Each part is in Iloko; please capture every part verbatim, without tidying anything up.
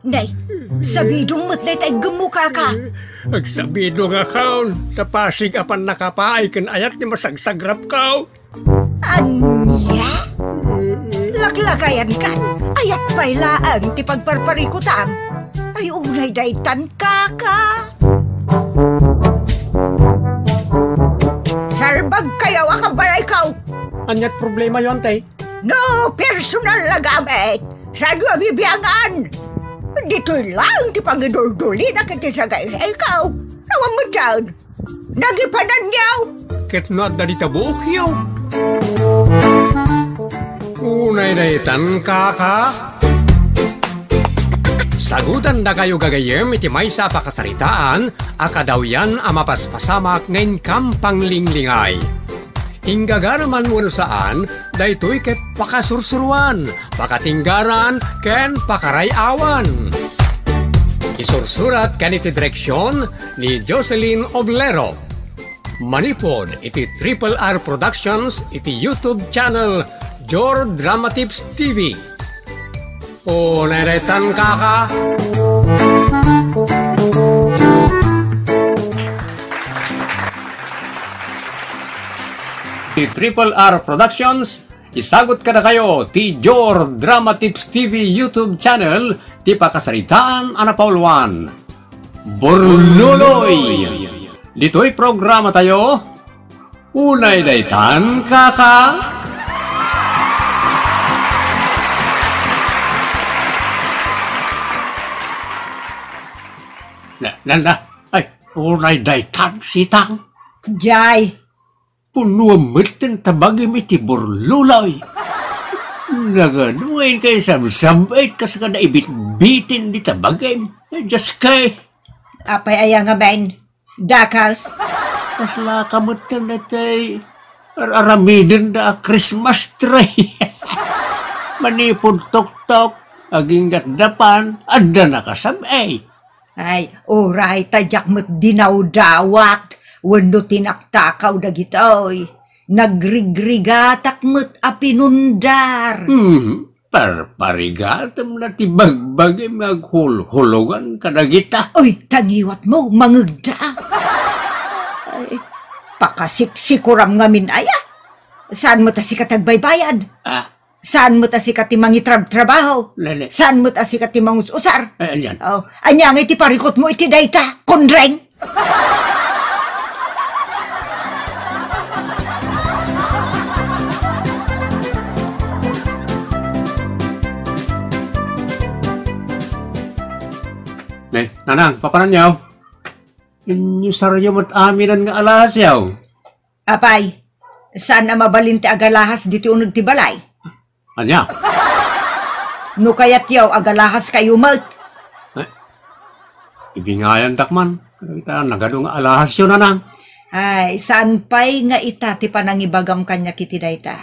Nay, sabidong met dayta iggemmo, kaka. Agsabidong a kaon, ta pasig a pannakapaay ken ayat ti masagsagrapko. Ania? Laklakayankan, ayat pay laeng ti pagparparikutam. Ay, unay daytan, kaka. Salbagkayo a kabalayko. Aniat problemayo, ante? No personal a gamit, saanyo a bibiangan? Ditoy laeng ti pangiduldulina ket ti sagaysayko. Awan met daan. Nagipananyo. Ket no adda dita buokyo. Unay daytan, kaka. Sagudandakayo gagayyem iti maysa a pakasaritaan a kadawyan a mapaspasamak nga inkam panglinglingay. Inggagaraman wenno saan, daytoy ket pakasursuroan, pakatinggaran, ken pakaray-awan. Isursurat ken iti direksion ni Jocelyn Oblero. Manipud iti Triple R Productions iti YouTube channel Jor Dramatips T V. O, nairetan, kaka. Ti Triple R Productions, isagut kadakayo ti Jor Drama Tips T V YouTube channel ti pakasaritaan a napauluan. Burluloy! Ditoy programa tayo, Unay daytan, kaka? Na, na, na. Ay, unay daytan, sitang. Jay. Punuam met ti tabagim iti burluloy. Nagano nga inkay sabsabit kas kada ibitbitin di tabagim? Ay, Diyos kay. Apay aya ngamin? Dakas? Kasla ka met ken natay ar-, aramiden da a Christmas tree. Manipud toktok, aginggat dapan, adda nakasab-ay. Ay, uray ta diak met dinawdawat, wenno tinaktakaw dagitoy. Nagrigrigatak met a pinundar. Hmm. Parparigatem na ti bagbagim nga aghulhulogan kadagita. Uy, tangiwat mo, mangegda. Ay, pakasiksikuram ngamin aya. Saan mo ta sika ti agbaybayad? Ah. Saan mo ta sika ti mangitrabtrabaho? Nene. Saan mo ta sika ti mangus-usar? Ay, anian? Oh, ania nga iti parikot mo iti dayta, Kondreng? Ne, nanang, papananyo? Inyo saryo met aminan nga alahasyo. Apay, saan a mabalin ti agalahas ditoy uneg ti balay? Ania? No kayatyo, agalahaskayo met. Eh, ibingayandak man. Ita, nagadu nga alahasyo, nanang. Ay, saan pay nga ita ti panangibagam kaniak iti dayta?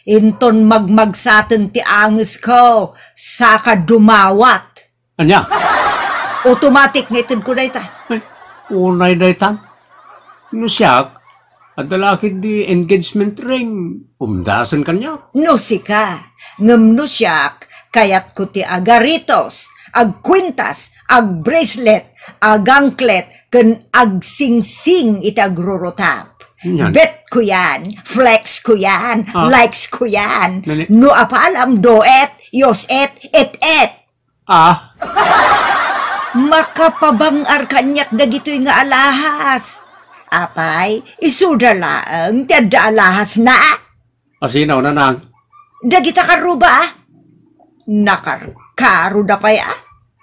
Inton magmagsaten ti angesko, saka dumawat. Ania? Automatic nga itedko dayta. Ay, unay daytan. No siak, adda la ketdi engagement ring, umdasen kaniak. No sika, ngem no siak, kayatko ti agaritos, agkuintas, agbracelet, agangklet, ken agsingsing iti agrurutap. Yan. Bet ko yan, flex ko yan, Ah. likes ko yan. Nani? No apalam, do it, use it, eat it. Ah? Makapabang-ar kaniak dagitoy nga alahas. Apay, isuda laeng ti adda alahasna. Asino, nanang? Dagita karruba, a? Nakarkaroda pay, a?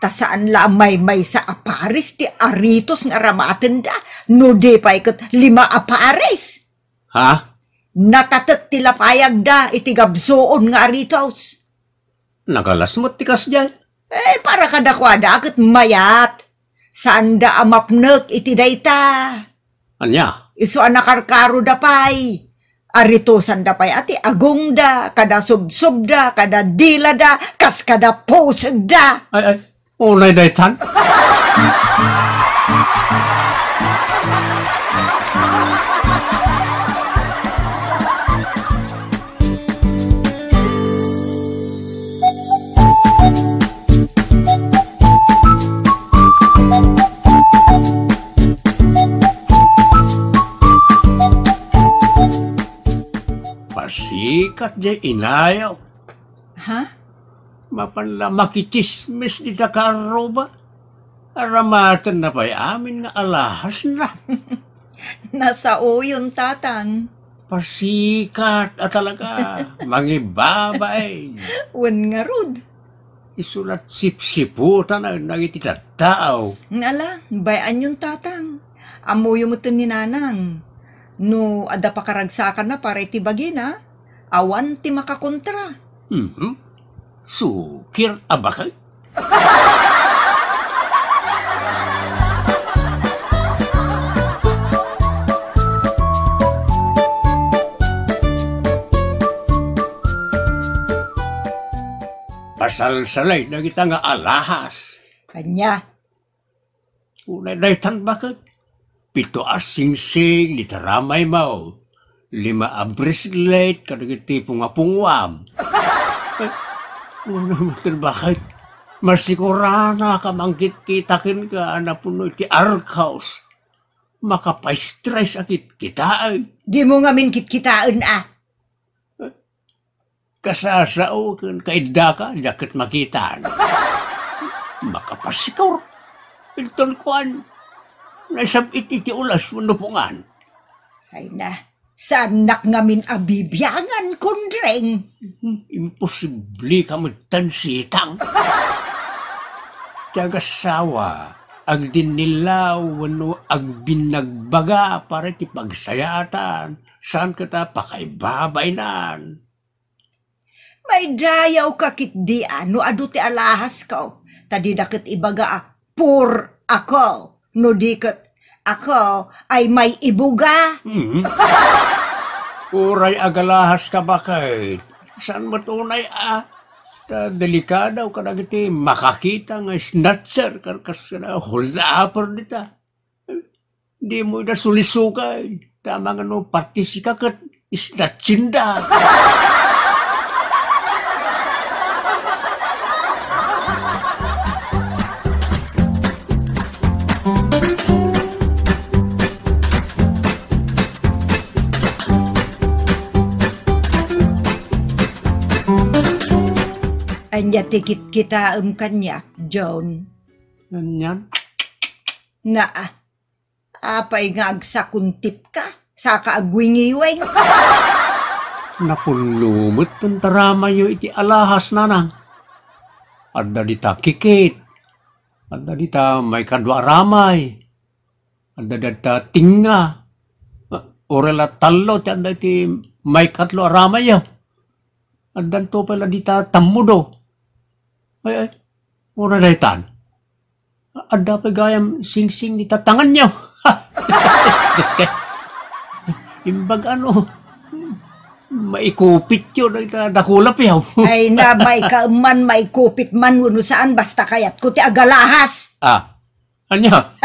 Ta saan la a maymaysa a pares ti aritos nga aramatenda, no di pay ket lima a pares. Ha? Natatek ti lapayagda iti gabsuon nga aritos. Nagalas met ti kasdiay. Eh, para kadakuada ket mayat. Saanda a mapnek iti dayta. Ania? Isu a nakarkaroda pay. Aritosanda pay a ti agongda, kada subsubda, kada dilada, kas kada pusegda. Ay, ay. Unay daytan. Kat jay inayo. Ha? Mapan la makitsismis dita karruba. Aramatenna pay amin nga alahasna. Nasaoyon, Tatang. Pasikat a talaga. Mangibabain. Wen ngarud. Isu la sipsiputanan dagiti tattao. Ala, bay-anyon, Tatang. Ammoyo metten ni Nanang. No adda pakaragsakanna para iti bagina, awan ti makakontra. Mhm. Sukir a baket. Pasalsalay dagita nga alahas. Ania? Unay daytan baket. Pito a singsing dita ramaymo. Lima a bracelet kadagiti pungapunguam. Eh, unay metten baket. Masikuranak a mangkitkita kenka a napuno iti arkos. Makapaistres a kitkitaen. Dimo ngamin kitkitaen a. Kasasao ken kaiddaka, diak ket makitan. Makapasikur. Inton kuan, naisab-it iti ulas wenno pungan. Ay na, saannak ngamin a bibiangan, Kondreng. Imposible ka metten, Sitang. Ti agassawa, agdinnilaw wenno agbinnagbaga para iti pagsayaatan, saan ket a pakaibabainan. Maidayawka ketdi a no adu ti alahasko, ta dida ket ibaga a, "Poor ako," no di ket, "Ako ay may ibuga." Mhm. Uray agalahaska baket, saan met unay a, ta delikado kadagiti makakita nga snatcher, kas-, kas-, holdaper dita. Dimo ida sulisukay. Tama nga no partisika ket isnatsinda. Ania ti kitkitaem kaniak, John? Anian? Naa, apay nga agsakuntipka, saka agwingiwing? Napunno met ti ramayyo iti alahas, Nanang. Adda dita kikit, adda dita maikadua a ramay, adda dita tinga, uray la tallo ti adda iti maikatlo a ramayyo. Addanto pay la dita tammudo. Ay, ay, uray daytan. Adda pay gayam singsing ni tatanganyo. Diyos ka. Imbag ano, maikupityo dagita dakulapiaw. Ay na, maikaem man, maikupit man, wenno saan, basta kayatko ti agalahas. Ah, ania?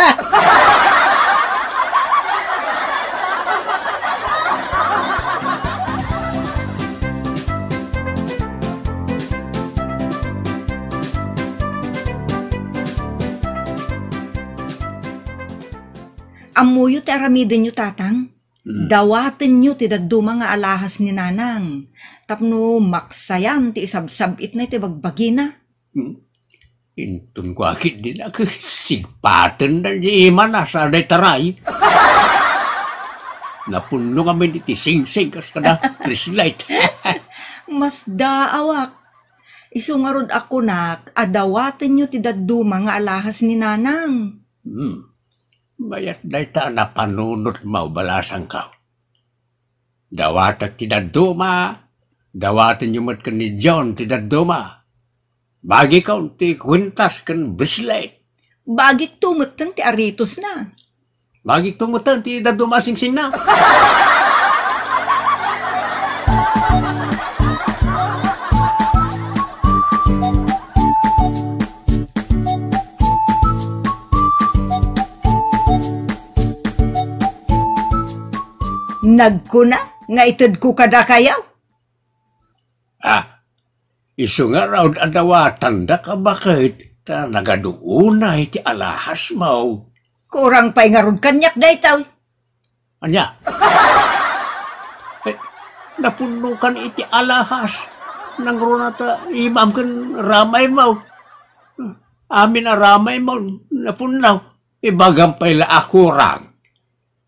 Ammoyo ti aramidenyo, Tatang? Hmm. Dawatenyo ti dadduma nga alahas ni Nanang tapno maksayan ti isabsab-itna iti bagbagina. Hmm. Inton kua ketdi nak, sigpaten da di imana sa dayta ray. Napunno ngamin iti singsing kas kada flashlight. Masdaawak. Isu ngarud a kunak a dawatenyo ti dadduma nga alahas ni Nanang. Hmm. Mayat dayta a napanunotmo, balasangko. Dawatek ti dadduma, dawatenyo met ken ni John ti dadduma. Bagikon ti kuintas ken bracelet. Bagikto metten ti aritosna. Bagikto metten ti dadduma a singsingna. Nagkuna nga itedko kadakayo? Ah, isu ngarud a dawatandak a baket ta nagadu unay ti alahasmo. Kurang pay ngarud kaniak daytoy. Ania? Eh, Napunnokan iti alahas. Nangruna ta imam ken ramaymo. Amin a ramaymo, napunno. Ibagam pay la a kurang.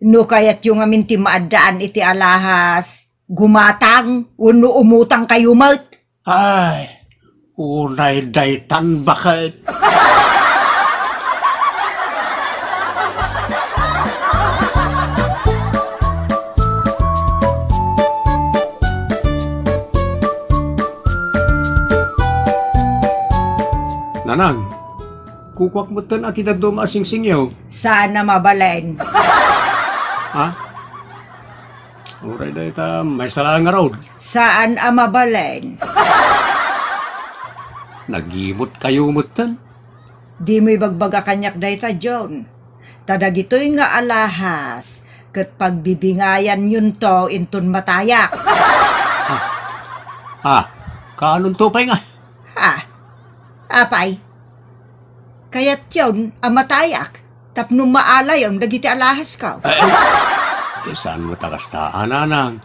No kayatyo ngamin ti maaddaan iti alahas, gumatang wenno umutangkayo met. Ay, unay daytan baket. Nanang, kukuak metten a ti dadduma a singsingyo. Saan a mabalin. Ha? Uray dayta, maysa laeng ngarud. Saan a mabalin. Nagimutkayo metten. Dimo ibagbaga kaniak dayta, John. Ta dagitoy nga alahas, ket pagbibingayanyonto inton matayak. Ha? Ha? Kaanonto pay nga? Ha? Apay? Kayatyon a matayak tapno maalayon dagiti alahasko. Ay, ay, saan met a kasta, a nanang.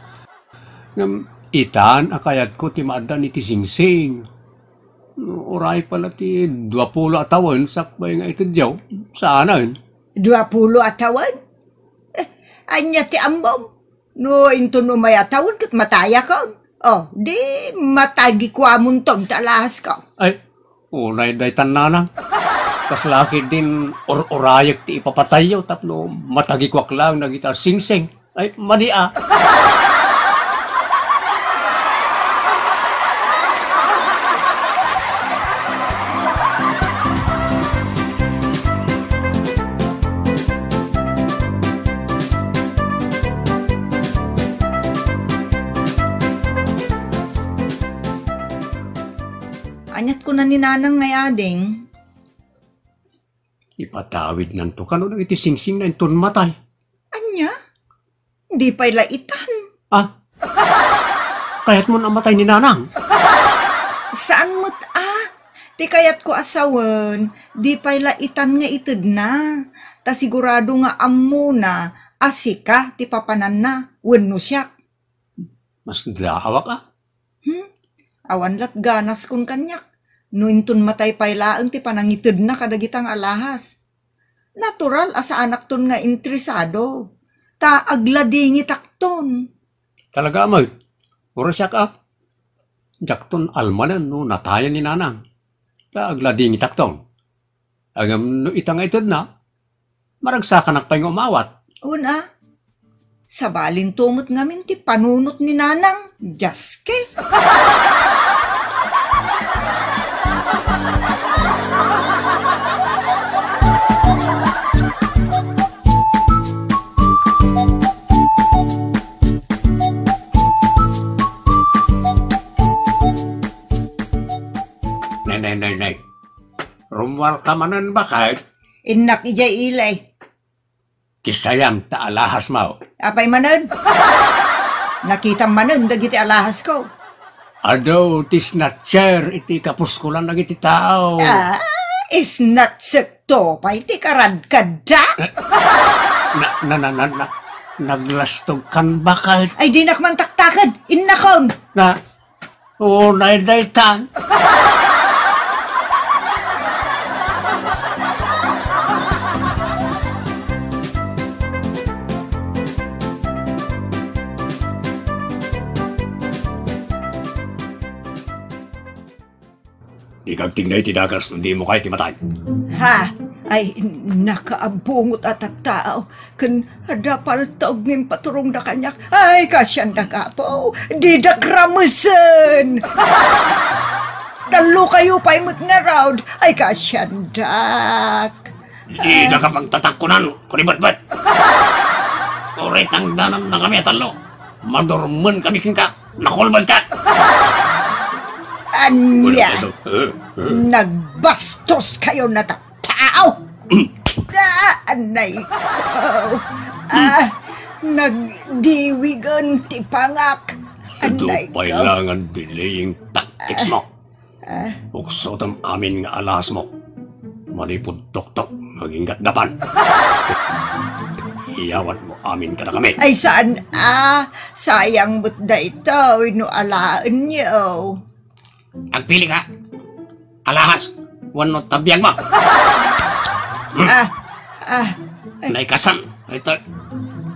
Ngem itan a kayatko ti maaddaan iti singsing. Uray pala ti duapulo a tawen sakbay nga itedyo, saanen. Duapulo a tawen? Eh, ania ti ammom? No inton umay a tawen ket matayakon. Oh, di matagikuamonton ti alahasko. Ay, unay daytan, nanang. Kasla ketdin ur-urayek ti ipapatayyo tapno matagikuak laeng dagita singsing. Ay, madi a. Aniat kuna ni Nanang ngay ading? Ipatawidnanto kano dagiti singsingna inton matay. Ania? Di pay la itan. Ah? Kayatmon a matay ni Nanang? Saan met a? Ti kayatko a sawen, di pay la itan nga itedna. Ta sigurado nga ammona a sika ti papananna wenno siak. Masdaawak a. Hmm? Awan lat ganaskon kaniak. No inton matay pay laeng ti panangitedna kadagita nga alahas. Natural a saanakton nga interesado. Ta agladingitakton. Talaga met. Uray siak a. Diakton almanen no natayen ni Nanang. Ta agladingitakton. Ngem no ita nga itedna, maragsakanak pay nga umawat. Una, sabalinto met ngamin ti panunot ni Nanang, diaske. Nay, nay, nay, nay. Rummuarka manen, baket? Innak idiay ili. Kisayam ta alahasmo. Apay manen? Nakitam manen dagiti alahasko. Adu ti snatcher iti kapuskolan dagiti tao. Ah, snatchekto pay ti karadkada? Na, na, na, na, na, naglastogkan, baket? Ay, dinak man taktaked. Innakon. Na, Unay daytan. Dika agtignay ti dagas no dimo kayat ti matay. Ha? Ay, nakaabungot a tattao. Ken adda paltog nga impaturongda kaniak. Ay, kasiandak, Apo. Didak ramesen. Tallokayo pay met ngarud. Ay, kasiandak. Dida ka pagtatakkunan, kuribetbet. Uray tangdanannakami a tallo. Madurmenkami kenka. Nakulbodka. Ania? Nagbastos kayo na ta- Tao! Ah, anay ko. Ah, nagdiwigen ti pangak. Adu Anay pay ko. Langan delaying tactics mo. Ah. Uksotem amin nga alas mo. Manipud tuktok, maginggat dapan. Iyawatmo amin kadakami. Ay, saan a? Sayang met daytoy no alaenyo. Agpili ka. Alahas wenno ta biagmo. Hmm. Ah, ah. Naikasan. Ito.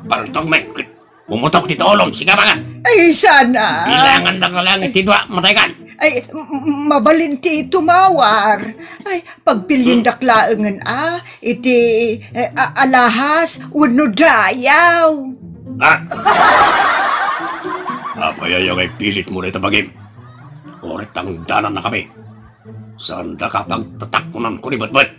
Paltog mi. Pumutok ti tulom. Sika, mga. Ay, sana. Bilangan da ka lang iti dua. Matay kan. Ay, m-, m-, mabalin ti tumawar. Ay, pagpiliendak laengen a, iti, eh, a-, alahas wenno dayaw. Ah! Apay aya nga ipilitmo dayta bagim? Uray tangdanan na kami. Saanda ka pagtatakkunan ko ni Betbet.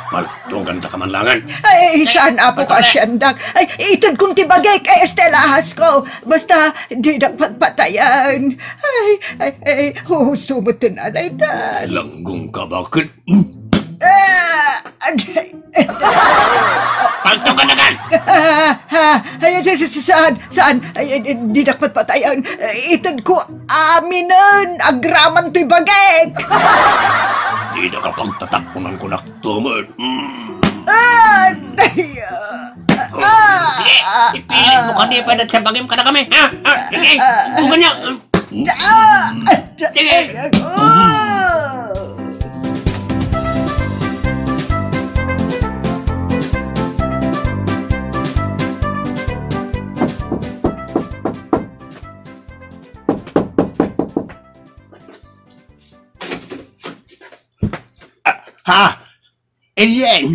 Paltugan ta ka man langen. Ay, saan, apo, ka siandak? Ay, itedkon ti bagik. Ay, este, alahas ko. Basta, didak patpatayan. Ay, ay, ay, husto met ten anay tan. Langgong ka, bakit? Ah, aday. Paltugan na kan! Ah, ah, ay, sa-, sa-, saan? Saan? Ay, ay, ay, didak patpatayan. Itedko aminen, agraman toy bagik. Dida ka pagtatakkunan ko, naktumet. Mm. Ah, ay, ah, Oh, ah, sige, ah, ipilit mo ah. Kadi pa sa bagim kadakami, ha? Ah, sige, Ah, ah. Bukan niya. Ah, ah, Sige. Ah, ah. Ha? Alien!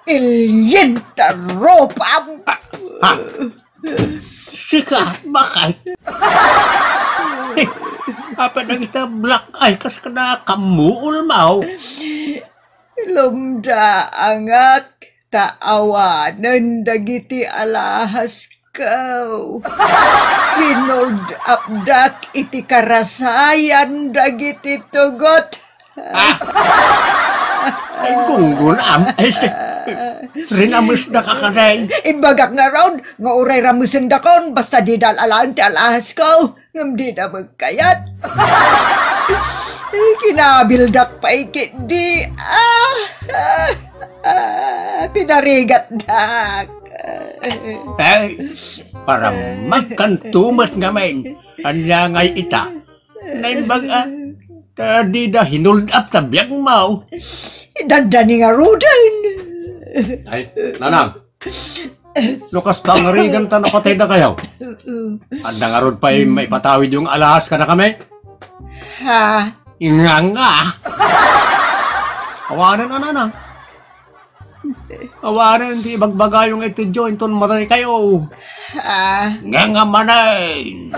Alien ta rupam! Ah, ah. Sika, bakit? Apan ang ita black eye kas ka na kamuol, Mao. Lumda, angak, ta awanen dagiti alahasko. Hinold updak iti karasayan dagiti tugot. Ah! Ay, gunggunam. Ay, si-, rinamesda ka kaday. Imbagak ngarud, nga uray ramesendakon, basta dida alaen ti alahasko. Ngem dida magkayat. Kinabildak pay ketdi. Ah, ah, ah, pinarigatdak. Ay, para magkantumet ngamin. Ania ngay ita? Naimbag a, ta dida hinold up ta biagmo. Dandani ngaruden. Ay, nanang. No kasta nga rigan ta napatay dakayo. Adda ngarud pay maipatawid yung alahas kadakami? Ha? Nga nga. Awanen, anana. Awanen ti ibagbagayo nga itedyo inton matay kayo. Ah. Nga nga manen.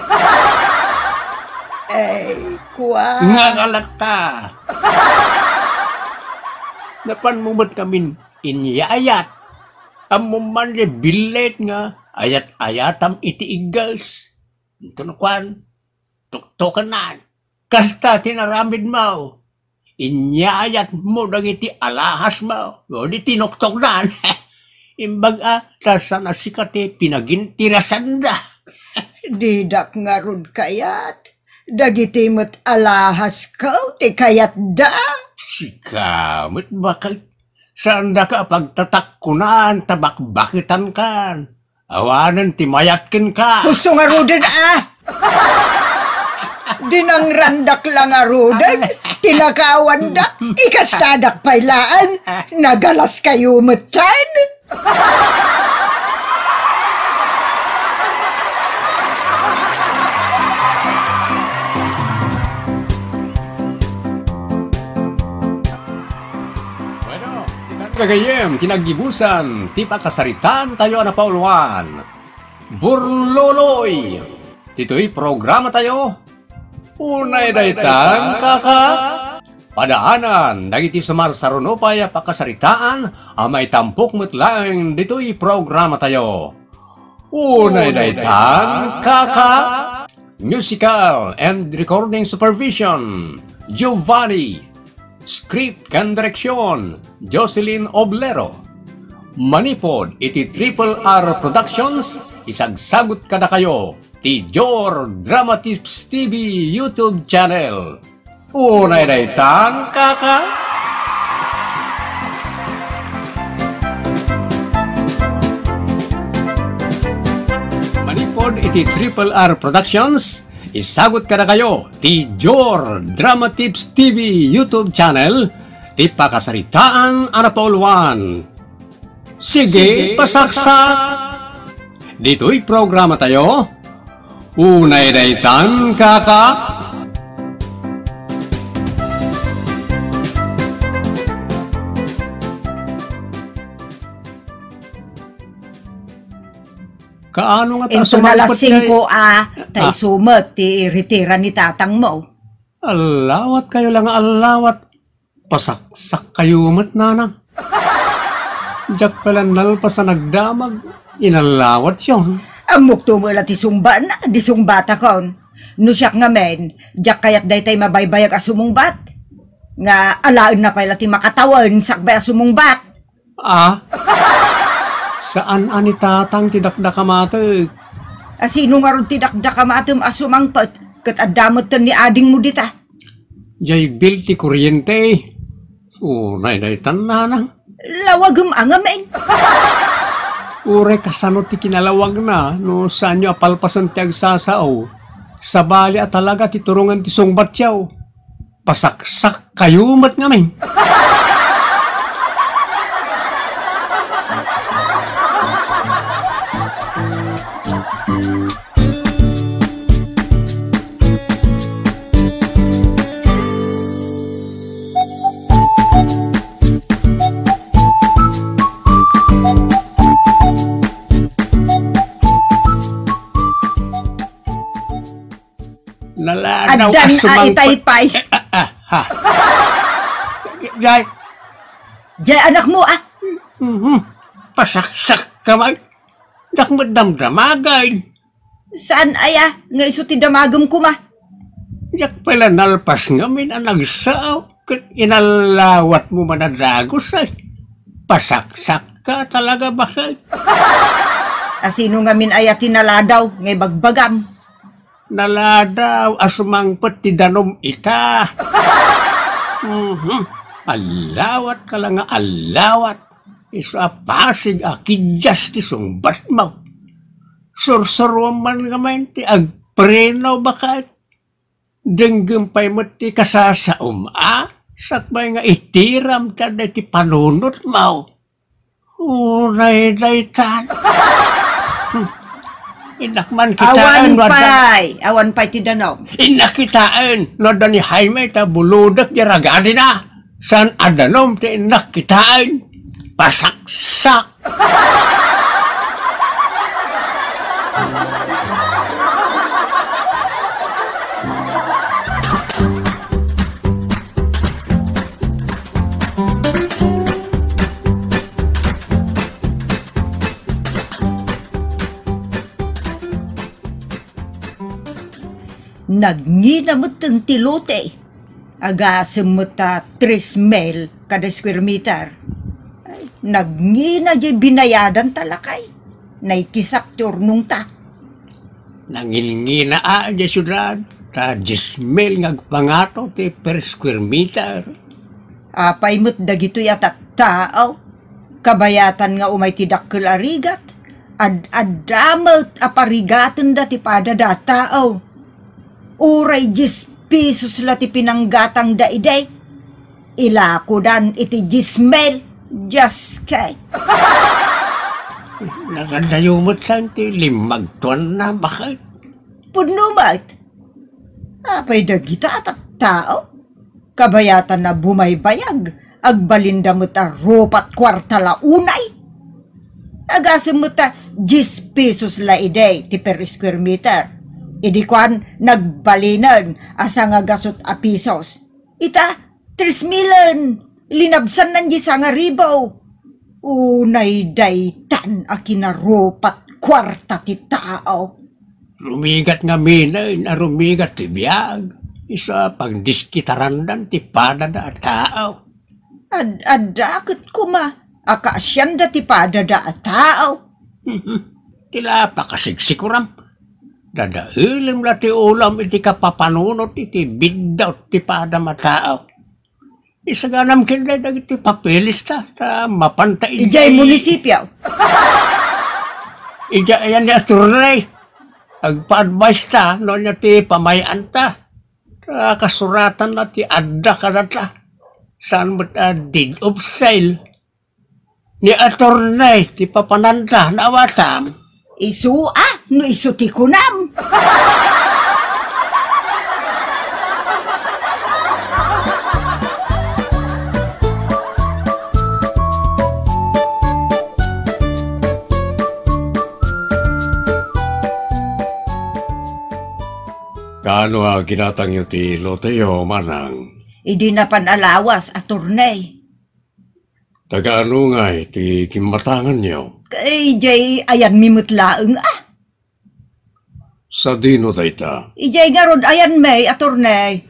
Ay, kwa. Nga nga latta. Napan mo met kamin inyayat. Ammo man ni billet nga ayat-ayatam iti iggas. Inton kuan, tuktukenan. Kasta ti naramidmo. Inyayatmo dagiti alahasmo. O di tinuktokdan. Imbag a, ta saan a sika ti pinagintirasanda. Didak ngarud kayat. Dagiti met alahasko ti kayatda. Sika met bakit? Saandaka a pagtatakkunan ta bakbakitankan. Awanen ti mayat kenka. Husto ngaruden, a! Dinangrandak la ngaruden, tinakawandak, ikastadak pay laeng, nagalaskayo metten. Bueno, itan gagayyem, ti naggibusan, ti pakasaritaantayo a napauluan. Burloloy! Ditoy programatayo, Unay Daytan, Kaka! Padaanan dagiti sumarsaruno pay a pakasaritaan a maitampok met laeng ditoy programatayo. Unay Daytan, Kaka! Musical and recording supervision, Giovanni. Script ken direksyon, Jocelyn Oblero. Manipod iti Triple R Productions, isagsagut kadakayo ti Jor Dramatips T V YouTube channel. Unay daytan, Kaka! Ti Triple R Productions, isagut kadakayo ti Jor Drama Tips T V YouTube channel, ti pakasaritaan a napauluan. Sige, sige, pasaksak! Pasaksak! Ditoy programa tayo, unay daytan, kaka. Kaano nga ta Inton sumangpet alas singko, kay a, ta Ah. isu met ti retira ni tatangmo. Allawat kayo la nga allawat. Pasaksak kayo met, nanang. Diak pay la nalpas a nagdamag, inallawat yon. Ammok to met la ti sungbatna, di sungbatakon. No siak ngamin, diak kayat daytay mabaybayag a sumungbat. Nga alaenna pay la ti makatawen sakbay a sumungbat. Ah? Saan a ni tatang ti dakdakamatek? A sino ngarud ti dakdakamatem a sumangpet ket adda metten ni adingmo dita? Jay bill ti kuryente. Unay daytan, nanang. Lawagem a ngamin. Uray kasano ti kinalawagna no saanyo a palpasen ti agsasao. Sabali a talaga ti turongen ti sungbatyo. Pasaksak kayo met ngamin. Naladaw Addan a a sumangpet. Itaypay. Eh, ah, ah, ha. Jay. Jay, anakmo, ah. Mhm. Pasaksak ka man. Diak met damdamagen. Saan aya nga isu ti damagem koma? Diak pay la nalpas ngamin a nagsao ket inallawatmo man a dagus, ay. Pasaksak ka talaga, baket. A sino ngamin aya ti naladaw nga ibagbagam? Naladaw a sumangpet ti danom ita. Mhm. Allawat ka la nga allawat. Isu a pasig a kidias ti sungbatmo. Sursurom man ngamin ti agpreno, baket. Denggem pay met ti kasasaom a sakbay nga itiram ti adda iti panunotmo. Unay daytan. Hmm. Innak man kitaen Awan no adda pay, awan pay ti danom. Innak kitaen no adda ni Jaime ta bulodek ti ragadina. Saan a danom ti innak kitaen? Pasaksak. Nagngina metten ti lote. Agasem met ta tres mil kada square meter. Ay, nagngina jay binayadan ta lakay. Naikisak ti urnongta. Nangingina a jay siudad, ta dies mil nga agpangato ti per square meter. Apay met dagitoy a tattao? Kabayatan nga umay ti dakkel a rigat, ad-adda met a parigatenda ti padada a tao. Uray dies pesos la ti pinanggatangda idi, ilakodan iti dies mil. Dios kay. Nagadayo met laeng ti limmagtuanna, baket. Pudno met. Apay dagita a tattao? Kabayatan a bumaybayag, agbalinda met a rupat kuarta la unay. Agasem met a dies pesos la idi ti per square meter. Idi kuan, nagbalinen a sangagasut a pesos. Ita, tres milen, linabsannan di sangaribo. Unay daytan a kinarupat kuarta ti tao. Rumigat ngaminen a rumigat ti biag, isu a pagdiskitarandan ti padada a tao. Ad-adda ket koma a kaasianda ti padada a tao. Ti la pakasiksikuram. Dadaelem la ti ulam iti kapapanunot iti biddut ti padam a tao. Isaganam ketdi dagiti papeles ta, ta mapanta Idiay idiay munisipio. Idiay ayan ni attorney. Agpa-advice ta no ania ti pamay-anta. Ta kasuratanna ti adda kadata. Saan met a deed of sale. Ni attorney ti papananda, naawatam. Isu a, no isu ti kunam. Kaano a ginatangyo ti loteyo, manang? Idi napan a lawas, attorney. Dagano ngay ti gimmatanganyo? Kay jay ayanmi met laeng, ah. Sadino dayta? Ijay ngarud ayanmi, attorney.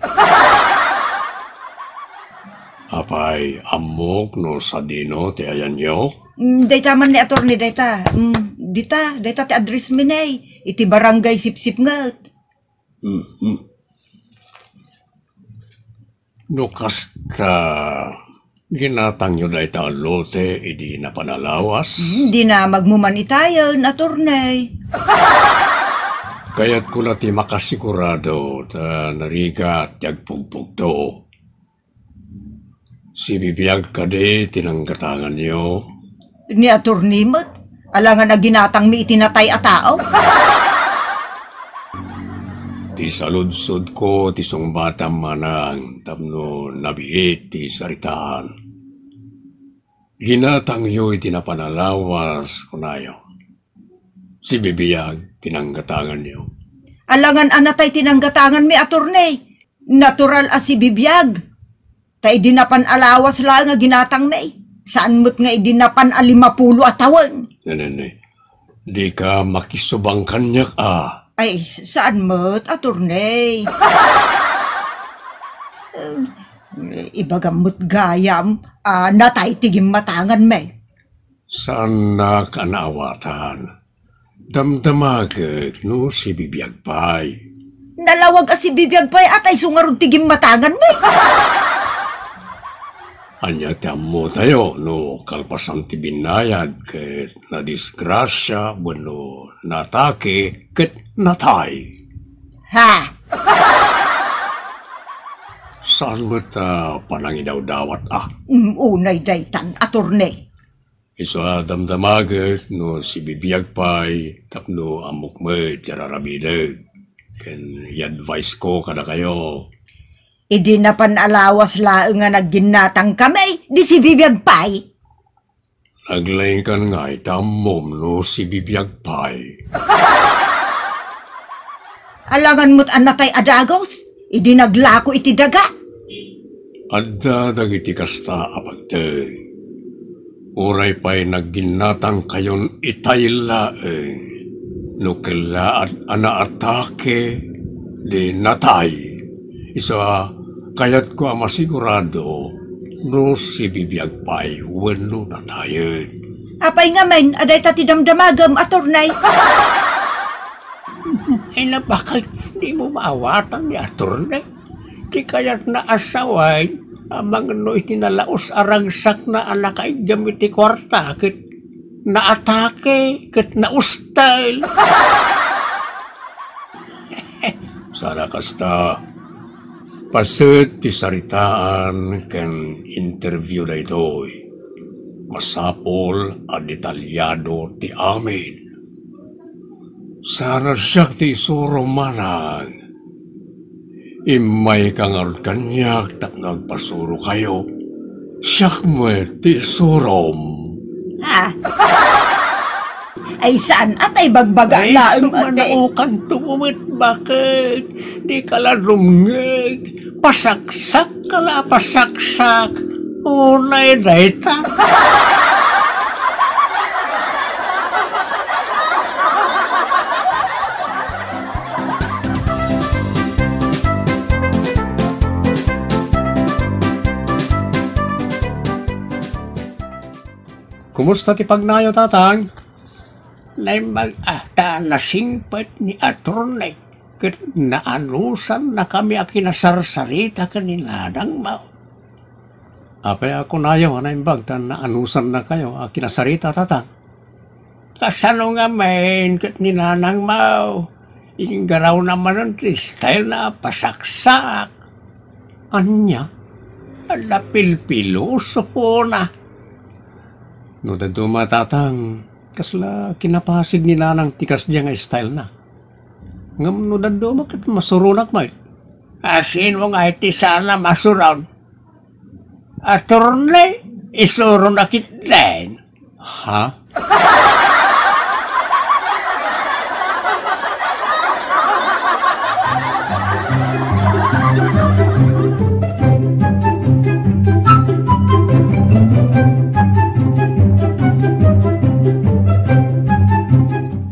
Apay, ammok no sadino ti ayanyo? Mm, dayta man ni attorney, dayta. Mm, dita, dayta ti address mi, nay. Iti Barangay Sipsip ngat. Mhm. No kasta, ginatangyo dayta a lote idi napan a lawas? Hmm, dinamagmo man itayen, attorney. Kayatko na ti makasigurado ta narigat ti agpugpugto. Sibibiag kadi ti nanggatanganyo? Ni attorney met, alangan a ginatangmi iti natay a tao. Ti saludsodko ti sungbatam, manang, tapno nabiit ti saritaan. Ginatangyo iti napan a lawas, kunayo. Sibibiag ti nanggatanganyo. Alangan a natay ti nanggatanganmi, attorney. Natural a sibibiag. Ta idi napan a lawas laeng a ginatangmi. Saan met nga idi napan a limapulo a tawen. Nenene, dika makisubang kaniak a. Ay, s-, saan met, attorney? Eh, ibagam met gayam a natay ti gimmatanganmi. Saannak a naawatan. Damdamagek no sibibiag pay. Nalawag a sibibiag pay, a ta isu ngarud ti gimmatanganmi. Ania ti ammotayo no kalpasan ti binnayad ket nadisgrasia wenno naatake ket natay? Ha? Saan met a panangidawdawat a? Mm, unay daytan, attorney. Isu a damdamagek no sibibiag pay tapno ammok met ti ar-aramidek ken i-advice ko kadakayo. Idi napan a lawas laeng nga nagginnatangkami, di sibibiag pay. Naglaingkan ngay ta ammom no sibibiag pay. Alangan met a natay a dagus, idi naglako iti daga. Adda dagiti kasta a pagteng. Uray pay nagginnatangkayon itay laeng, no kellaat a naatake, di natay. Isu a, kayatko a masigurado no sibibiag pay wenno natayen. Apay ngamin a dayta ti damdamagem, attorney? Ay, napakat, di mo maawatan ni attorney. Ti kayatna a sawen, amangan no iti nalaus a ragsakna a nakaiggam iti kuarta ket naatake ket naustel. Saan a kasta, paset ti saritaan ken interview daytoy. Masapul a detalyado ti amin. Saan a siak ti isurom, manang. Immayka ngarud kaniak tapno agpasurokayo. Siak met ti isurom. Ah. Ay, saan? Atay bagbaga laeng, ate. Ay, sumanaokan to met, bakit? Di ka la rumngeg. Pasaksak ka la, pasaksak. Unay dayta. Kumusta ti pagnayo, Tatang? Naimbag a ta nasingpet ni Attorney ket naanusannakami a kinasarsarita ken ni Nanang Mao. Apay a kunayo a naimbag ta naanusannakayo a kinasarita, Tatang? Kasano ngamin ket ni Nanang Mao? Inggarawna manen ti style na a pasaksak. Ania? Adda pilpilosopona. No dadduma, Tatang, kasla kinapasig ni Nanang ti kasdiay nga style na. Ngem no dadduma ket masuronak met. Asino nga iti saan a masuron? Attorney, isuronak ketdin. Ha?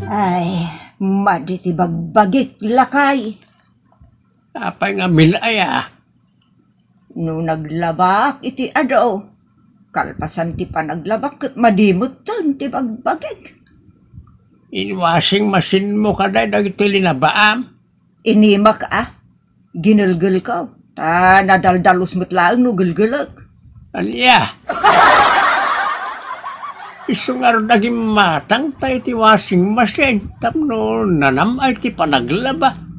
Ay, madi ti bagbagik, lakay. Apay ngamin aya? No naglabaak iti adu, kalpasan ti panaglabak ket madi metten ti bagbagik. In washing machine mo kadi dagiti linabaam? Inimak a, ginelgelko, ta nadaldalus met laeng no gelgelek. Ania? Isu ngarud a gimmatangta iti washing machine tapno nanam-ay ti panaglaba.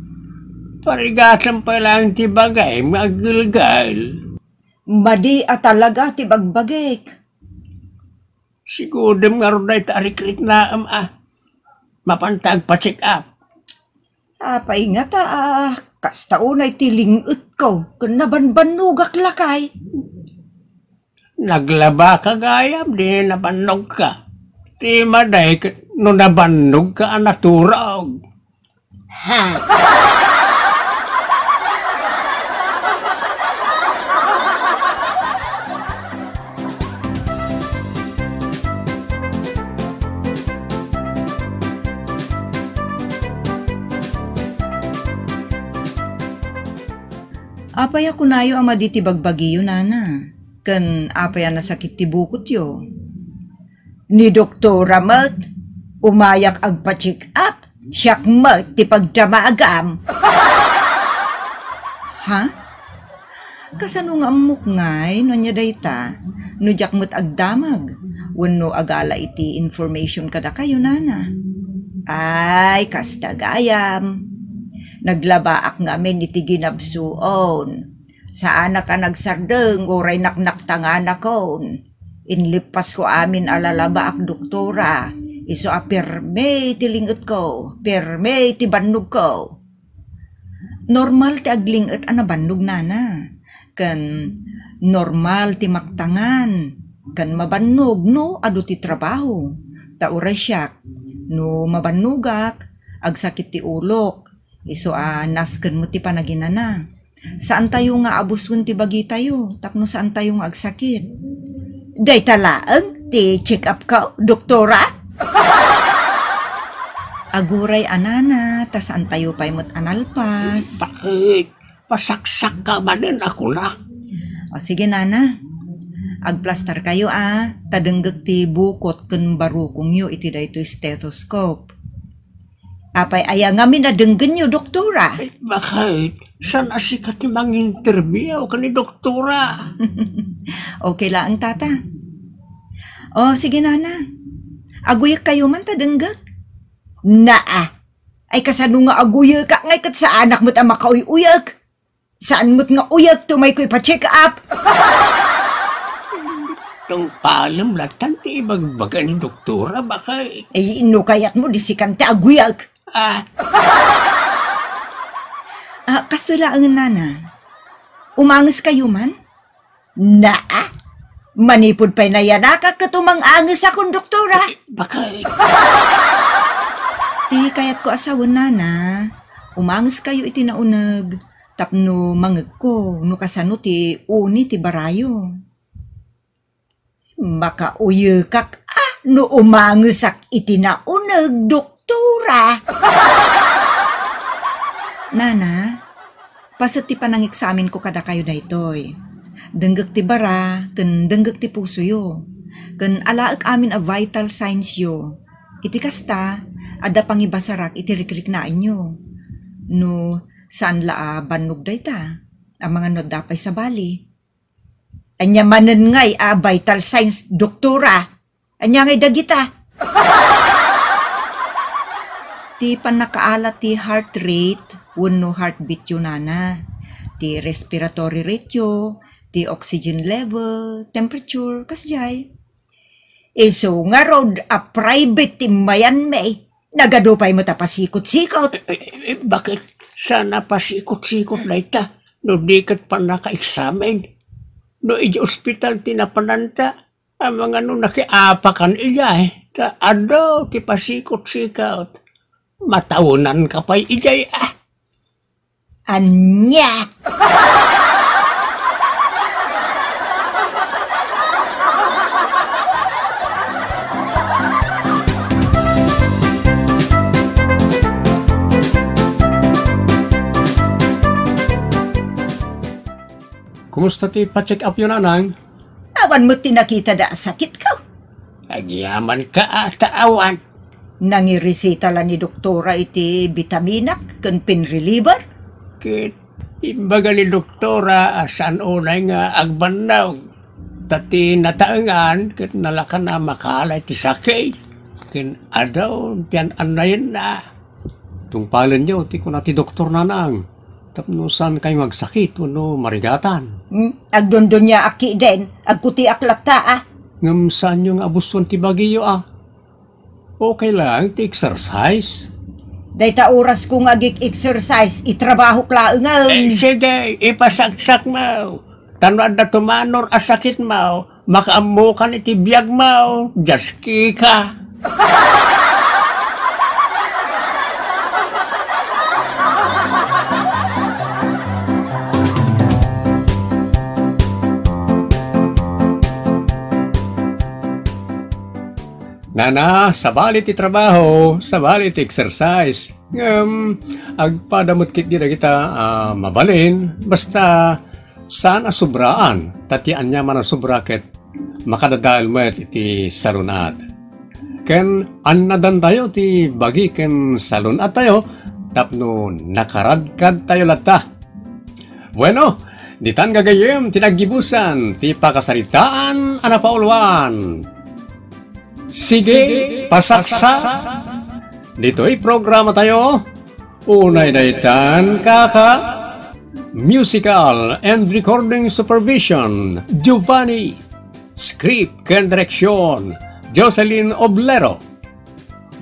Parigatem pay laeng ti bagim nga aggelgel. Madi a talaga ti bagbagik. Sigudem ngarud dayta a rikriknaem a. Mapanta agpa-check up. Apay ngata a kasta unay ti ling-etko ken nabanbannogak, lakay? Naglabaka gayam, di nabannogka. Ti madi ket no nabannogka a naturog. Ha? Apay a kunayo a madi ti bagbagiyo, nana? Ken apay a nasakit ti bukotyo? Ni doktora met, umayak agpa-check up, siak met ti pagdamagam. Ha? Kasano nga ammok ngay no ania dayta? No diak met agdamag, wenno agala iti information kadakayo, nana? Ay, kasta gayam. Naglabaak ngamin iti ginabsuon. Saanak a nagsardeng uray naknaktanganakon. Inlippasko amin a lalabaak, doktora. Isu a permi ti ling-etko, permi ti bannogko. Normal ti agling-et a nabannog, nana. Ken normal ti maktangan ken mabannog no adu ti trabaho. Ta uray siak, no mabannogak, agsakit ti ulok. Isu a nasken met ti panaginana. Saantayo nga abusen ti bagitayo tapno saantayo nga agsakit. Dayta laeng ti check up ko, doktora? Aguray a nana, ta saantayo pay met a nalpas. Bakit? Pasaksakka manen a kunak. O, sige, nana. Agplastarkayo a, ta denggek ti bukot ken barukongyo iti daytoy stethoscope. Apay aya ngamin a denggenyo, doktora? Eh, bakit? Saan a sika ti manginterview ken ni doktora? Okay laeng, tata. O, sige, nana. Aguyekkayo man ta denggek. Naa. Ay, kasano nga aguyekak ngay ket saanak met a makauy-uyek? Saan met nga uyek ti umayko ipa-check up? Tungpalem latan ti ibagbaga ni doktora, bakit? Eh, no kayatmo, di sikan ti aguyek. Ah. Ah, kastoy laengen, nana. Umangeskayo man? Naa, manipud pay nayanakak ket umang-angesakon, doktora. Bakit? Ti kayatko a sawen, nana, umangeskayo iti nauneg tapno mangegko no kasano ti uni ti barayo. Makauyekak a no umangesak iti nauneg, doktora. Nana, paset ti panangeksaminko kadakayo daytoy. Denggek ti bara ken denggek ti pusoyo. Ken alaek amin a vital signsyo. Iti kasta, adda pangibasarak iti rikriknaenyo. No saan la a bannog dayta, amangan no adda pay sabali. Ania manen ngay a vital signs, doktora? Ania ngay dagita? Ti pannakaala ti heart rate wenno heartbeat yo, nana, ti respiratory rate yo, ti oxygen level, temperature, kasdiay. Isu ngarud a private ti mayanmi, nagadu pay met a pasikot-sikot. Eh, eh, eh, bakit sana pasikot-sikot dayta? No di ket pannakaeksamen. No idiay ospital ti napananta, amangan no nakiapakan idiay, ta adu ti pasikot-sikot. Matawenanka pay idiay, ah. Ania? Kumusta ti pa-check up yo, nanang? Awan met ti nakitada a sakitko. Agyamanka a ta awan. Nangiresita la ni doktora iti bitaminak ken pain reliever. Ket imbaga ni doktora a saan unay nga agbannog. Ta ti nataengan ket nalakan a makaala iti sakit. Ken adu ti an-annayenna. Tungpalenyo ti kuna ti doktor, nanang, tapno saankayo nga agsakit wenno marigatan. Hmm? Agdunduniaak ketdin, agkutiak latta, ah. Ngem saanyo nga abusuan ti bagiyo, ah. Okay lang ti exercise. Dayta orasko nga agik-exercise, itrabahok laengen. Eh, sige, ipasaksakmo. Ta no adda tumanor a sakitmo, makaammokan iti biagmo, diaskika. Nana, sabali ti trabaho, sabali ti exercise. Ngem, agpada met ketdi dagita a mabalin, basta saan a sobraan, ta ti aniaman a sobra ket makadadael met iti salun-at. Ken annadantayo ti bagi ken salun-attayo tapno nakaradkadtayo latta. Bueno, ditan gagayyem ti naggibusan ti pakasaritaan a napauluan. Sige, pasaksa. Ditoy programatayo, Unay Daytan, Kaka. Musical and recording supervision, Giovanni. Script ken direksyon, Jocelyn Oblero.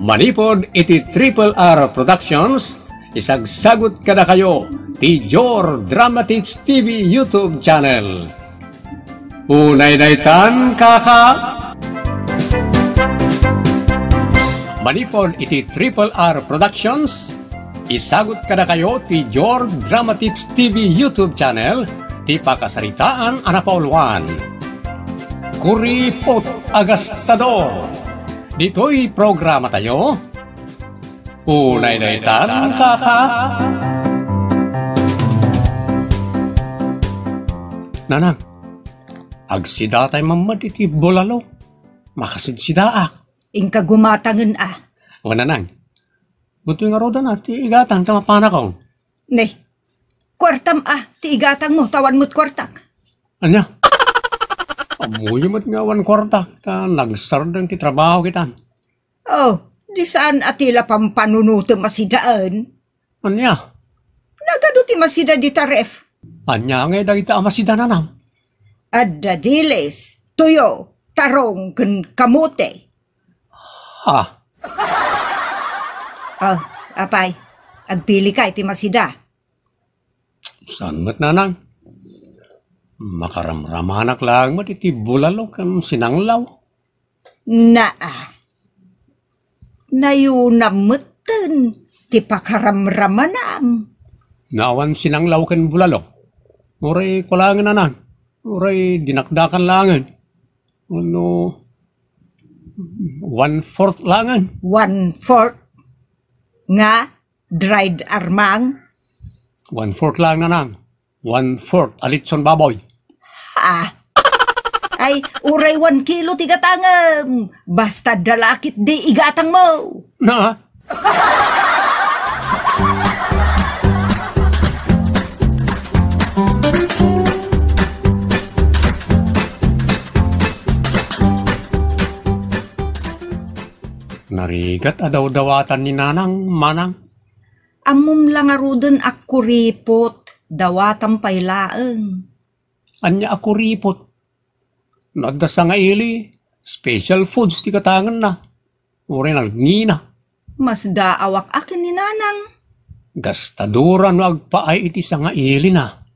Manipud iti Triple R Productions, isagsagut kadakayo ti Jor Drama Tips T V YouTube channel. Unay daytan, kaka. Manipud iti Triple R Productions, isagut kadakayo ti Jor Drama Tips T V YouTube channel, ti pakasaritaan a napauluan. Kuripot a gastador. Ditoy programatayo, Unay daytan, kaka. Nanang, agsidatay man met iti bulalo. Makasidsidaak. Inka gumatangen a. O, nanang, butoy ngaruden a ti igatang ta mapanakon. Ne, kuartam a ti igatangmo, ta awan met kuartak. Ania? Ammoyo met nga awan kuartak, ta nagsardeng ti trabaho kita. Oh, di saan a ti la pampanunotem a sidaen? Ania? Nagadu ti masida dita ref. Ania ngay dagita a masida, nanang? Adda dilis, tuyo, tarong, ken kamote. Ha? Ah, apay, agpilika iti masida. Saan met, nanang? Makaramramanak laeng met iti bulalo ken sinanglaw. Naa. Nayunam metten ti pakaramramanam. Naawan sinanglaw ken bulalo. Uray kua laengen, nanang. Uray dinakdakan laengen. Wenno one-fourth laengen. One-fourth nga dried armang? One-fourth laeng, nanang. One-fourth a litson baboy. Ah. Ay, uray one kilo ti gatangem. Basta dalakit di igatangmo. Na? Rigat a dawdawatan ni Nanang, Manang. Ammom la ngaruden a kuripot, dawatan pay laeng. Ania a kuripot? No adda sangaili, special foods ti gatangenna. Uray nalgina. Masdaawak a ken ni Nanang. Gastadora no agpaay iti sangailina.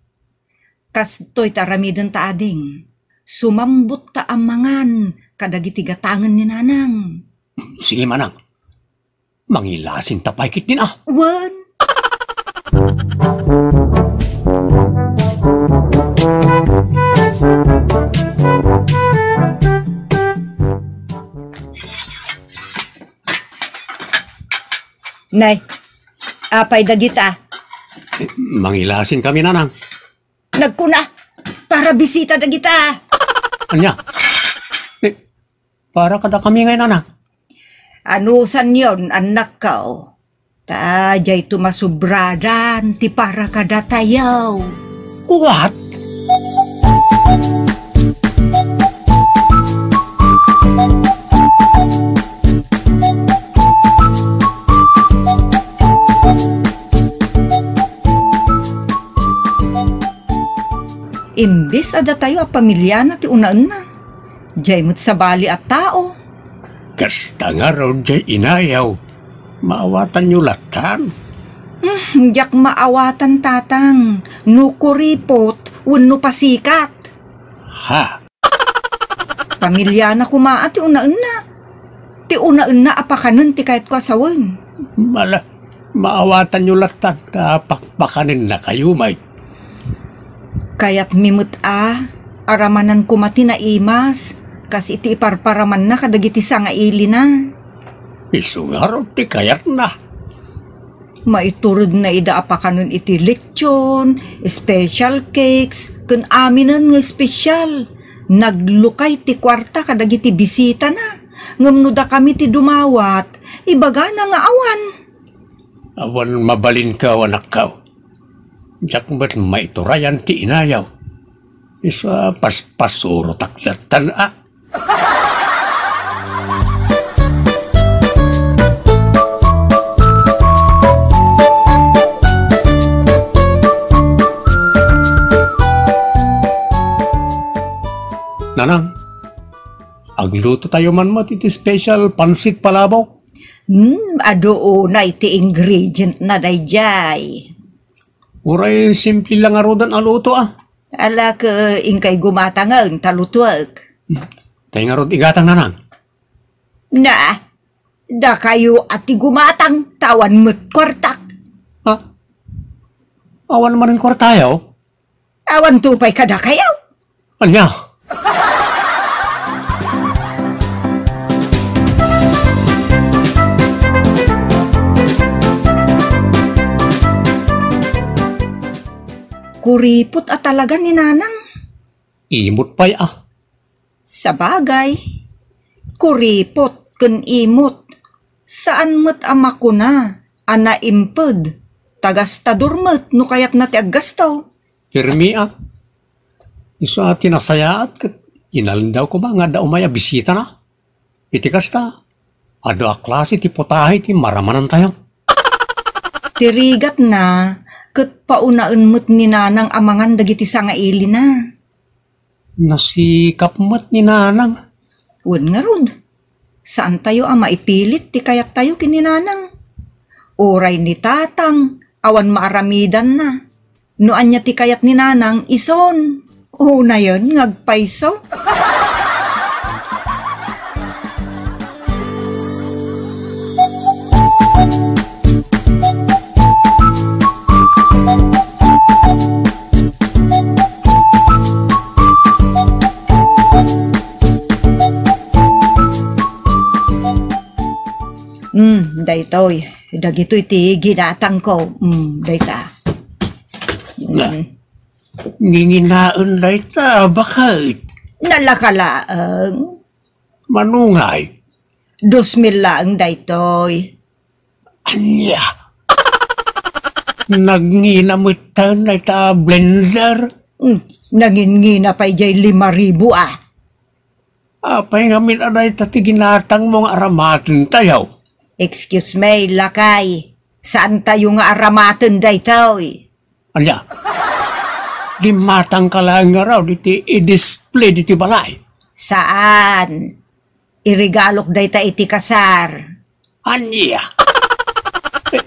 Kastoy ti aramidenta, ading. Sumambot ta a mangan kadagiti gatangen ni Nanang. Sige, Manang. Mangilasin ta pay ketdin, a. Wen. Nay, apay dagita? Eh, mangilasin kami, Nanang. Nagkuna, para bisita dagita. Ania? Eh, para kadakami ngay, Nanang. Anusanyon, annakko. Ta diay to masubradan ti para kadatayo. What? Imbes a datayo a pamiliana ti unaenna, diay met sabali a tao. Kasta ngarud diay inayaw, maawatanyo lattan? Hmm, diak maawatan, tatang, no kuripot wenno pasikat. Ha? Pamiliana koma ti unaenna. Ti unaenna a pakanen ti kayatko a sawen. Mala, maawatanyo lattan ta pakpakanennakayo met. Kayatmi met a aramanan koma ti naimas, kas iti iparparamanna kadagiti sangailina. Isu ngarud ti kayatna. Maituredna ida a pakanen iti lechon, special cakes, ken aminen nga special. Naglukay ti kuarta kadagiti bisitana. Ngem no dakami ti dumawat, ibagana nga awan. Awan mabalinko, anakko. Diak met maiturayan ti inayaw. Isu a paspasurotak lattan, a. Nanang, agluto tayo man met iti special pansit palabok. Hmm, adu unay ti ingredient na daydiay. Uray simple lang ngaruden a luto, a. Ala, ke, inkay gumatangen ta lutuek. Hmm. Tay ngarud igatang, Nanang. Na, dakayo a ti gumatang, ta awan met kuartak. Ha? Awan manen kuartayo? Awan to pay kadakayo. Ania? Kuripot a talaga ni Nanang. Imot pay, a. Sabagay, kuripot ken imot, saan met a makuna a naimped, ta gastador met no kayatna ti aggasto. Pirmi, a. Isu a ti nasayaat ket inaldaw koma nga adda umay a bisitana. Iti kasta, adu a klase ti putahe ti maramanantayo. Ti rigatna, ket paunaen met ni Nanang a mangan dagiti sangailina. Nasikap met ni Nanang. Wen ngarud, saantayo a maipilit ti kayattayo ken ni Nanang. Uray ni Tatang, awan maaramidanna. No ania ti kayat ni Nanang, ison. Unayen nga agpayso. Hmm, daytoy. Dagitoy ti ginatangko. Hmm, dayta. Hmm. Nginginaen dayta, baket. Nalaka laeng. Manungay? Dos mil laeng daytoy. Ania? Nagngina metten dayta blender? Hmm, nangingina pay jay lima ribu, a. Apay ngamin a dayta ti ginatangmo nga aramaten tayo? Excuse me, lakay. Saantayo nga aramaten daytoy. Ania? Dimmatangka laeng ngarud iti i-display ditoy balay? Saan. Iregalok dayta iti kasar. Ania? Eh,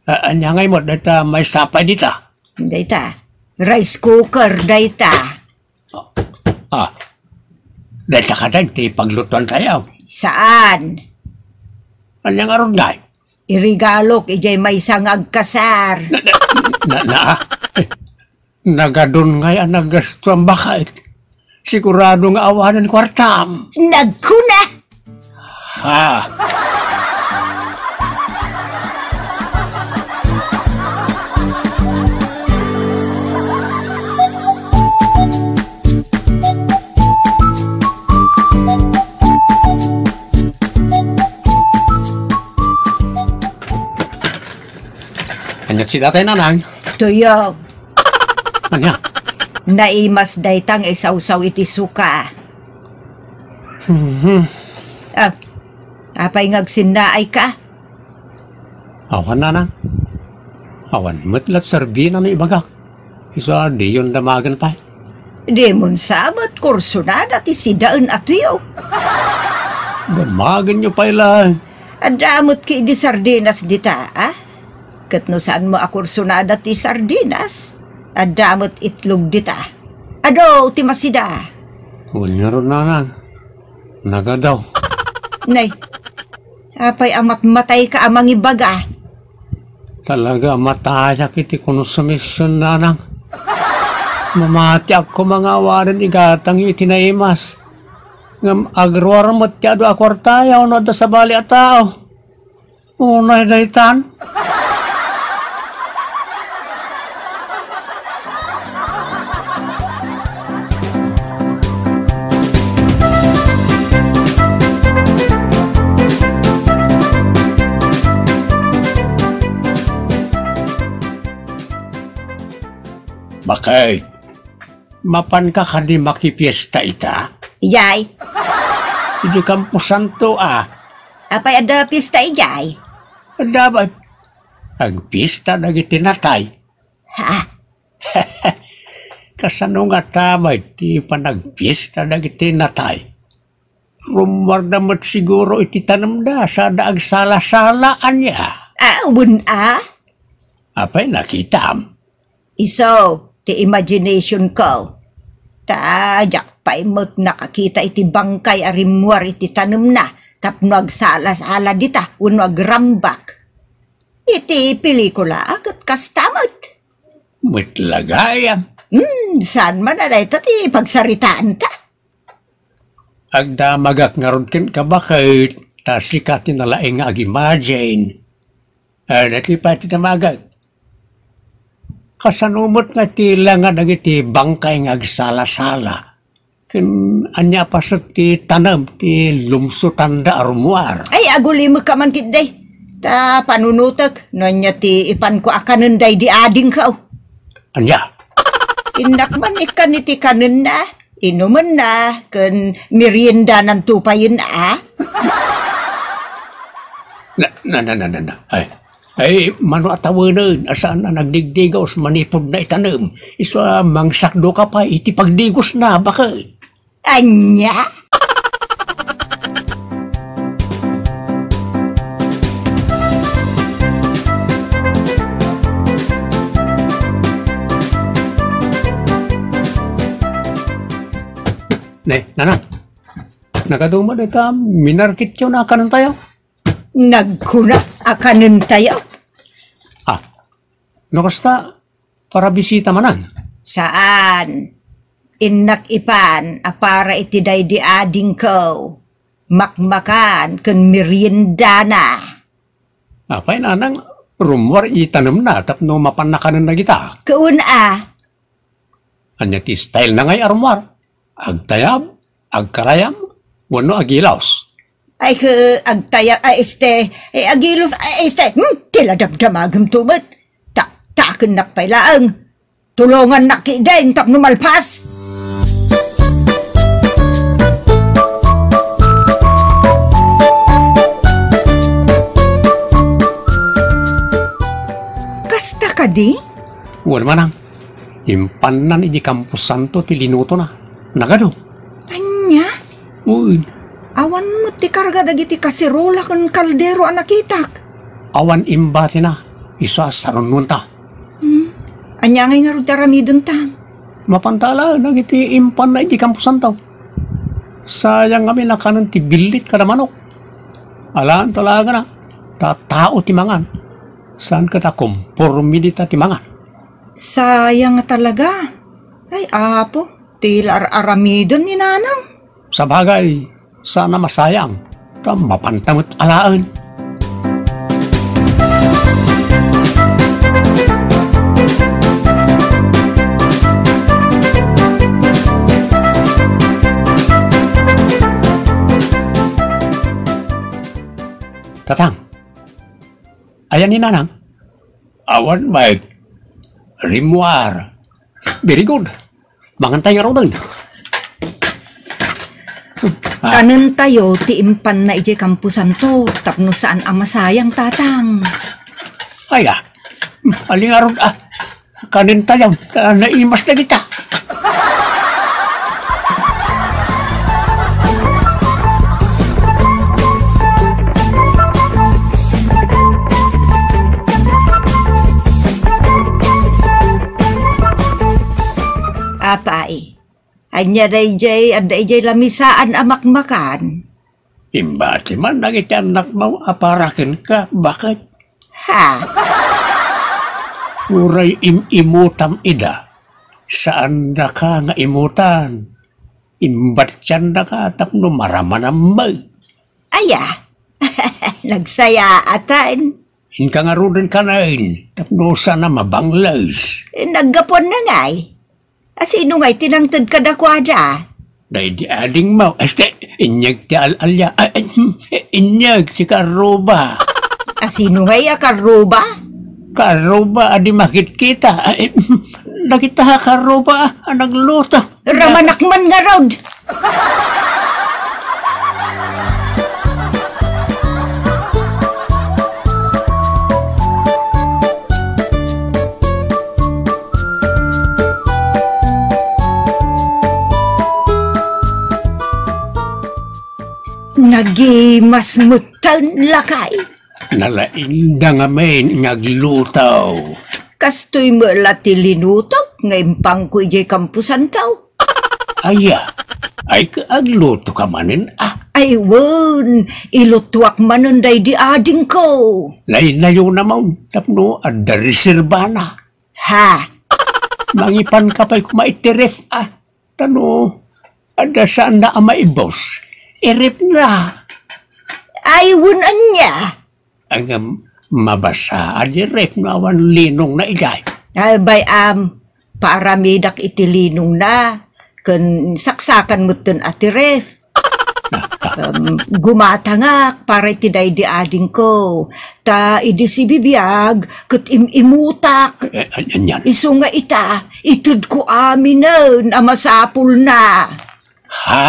a-, ania ngay met dayta maysa pay dita? Dayta, rice cooker dayta. Ah, dayta kadi ti paglutuantayo? Saan. Ania ngarud ngay? Iregalok idiay maysa nga agkasar. Na, na, na, na, ah? Eh, nagadun ngay a nagastuan baket. Sigurado nga awanen kuartam. Nagkuna! Ha? Ania ti datay, Nanang? Tuyok. Ania? Naimas dayta nga isawsaw iti suka. Mhm. Ah, apay nga agsinnaayka? Awan, Nanang. Awan met la serbina no ibagak. Isu a diyon damagen pay. Dimon sa met kursonada ti sidaen a tuyo. Damagenyo pay laeng. Adda met ket idi sardinas dita, a? Ket no saanmo a kursonada ti sardinas, adda met itlog dita. Adu ti masida. Wen ngarud, Nanang. Nagadu. Nay, apay a matmatayka a mangibaga? Talaga a matayak iti konsumision, Nanang. Mamatiak koma nga awanen igatangyo iti naimas. Ngem agruar met ti adu a kuartayo no adda sabali a tao. Unay daytan. Bakit? Mapanka kadi makipiesta ita? Ijay. Idi kamposanto a. Apay adda piesta ijay? Adda met. Agpiesta dagiti natay. Ha? Kasano ngata met ti panagpiesta dagiti natay? Rummuarda met siguro iti tanemda, sada agsala-sala, ania? Ah, wen a? Apay, nakitam? Isu ti imagination ko. Ta diak pay met nakakita iti bangkay a rimmuar iti tanemna tapno agsala-sala dita wenno agrambak. Iti pelikula a ket kasta met. Met la gayam. Hmm, saan man a dayta ti pagsaritaanta? Agdamagak ngarud kenka, baket, ta sika ti nalaing nga ag-imagine. Adda ti pay ti damagak. Kasano met nga ti langa dagiti bangkay nga agsala-sala? Ken ania a paset ti tanem ti lumsutanda a rummuar? Ay, agulimekka man ketdi. Ta panunotek no ania ti ipanko a kanen daydi adingko. Ania? Innak man ikkan iti kanenna, inumenna, ken meriendananto payen a. Na, na, na, na, na, na. Ay, ay, mano a tawenen a saan a nagdigdigaus manipud naitanem. Isu a mangsakdoka pay iti pagdigosna, baket. Ania? Ne, Nanang. Nagadu met dayta minarketyo a kanentayo? Nagkuna a kanentayo? Ah, no kasta, para bisita manen? Saan. Innak ipan a para iti daydi adingko. Makmakan ken meriendana. Apay, Nanang, rummuar iti tanemna tapno mapanna kanen dagita? Wen a. Ania ti stylena ngay a rummuar? Agtayab, agkarayam, wenno agilos? Ay, ke, agtayab, ay, este, eh, agilos, ay, este, hmm, ti la damdamagemto met. Ta, takennak pay laeng. Tulongannak ketdin tapno malpas. Di? Wen manang, impannan iti kamposanto ti linutona. Nagadu. Ania? Wen. Awan met ti karga dagiti kaserola ken kaldero a nakitak. Awan imbatina, isu a sarunuenta. Hmm. Ania ngay ngarud ti aramidenta? Mapanta alaen dagiti impanna iti kamposanto. Sayang ngamin a kanen ti billit kada manok. Alaen talaga na, ta tao ti mangan. Saan ket a komporme dita ti mangan. Sayang nga talaga. Ay, Apo, ti la ar-aramiden ni Nanang. Sabagay, saan a masayang, ta mapanta met alaen. Tatang, ayan ni Nanang? Awan met. Rimmuar. Very good. Mangantay ngaruden. Ah. Kanentayo ti impanna idiay kamposanto tapno saan a masayang, Tatang. Ay, ah. Ali ngarud, ah. Kanentayo, ta naimas na kita. Apay, ania daydiay adda idiay lamisaan a makmakan? Imbati man dagiti annakmo a para kenka, baket. Ha? Uray im-imutam ida, saandaka nga imutan. Imbatiandaka tapno maramanam met. Aya, nagsayaatan. Inka ngaruden kanen, tapno saan a mabangles. Naggapuanna ngay. A, sino ngay ti nangted kadakuada? Daydi adingmo. Este, inyeg ti al-alia. Ay, ay, inyeg ti karruba. A, sino ngay a karruba? Karruba a di makitkita. Ay, dagita karruba a nagluto. Ramanak man ngarud. Nagimas metten, lakay. Nalaingda ngamin nga agluto. Kastoy met la ti linutok nga impangko idiay kamposanto. Aya, ay ka agluto ka manen, ah? Ay, wen, ilutuak manen daydi adingko. Laynayonamon, tapno adda reserbana. Ha? Mangipanka pay koma iti ref, ah? Tano, adda saanna a maibus. Irepna. Ay, wen ania? Ngem, mabasa a di ref no awan linongna idiay. Ay, bay-am, paaramidak iti linongna, ken saksakan metten a ti ref. Em, gumatangak para iti daydi adingko. Ta idi sibibiag, ket im-imutak. Eh, an-, anian? Isu nga ita, itedko aminen a masapulna. Ha?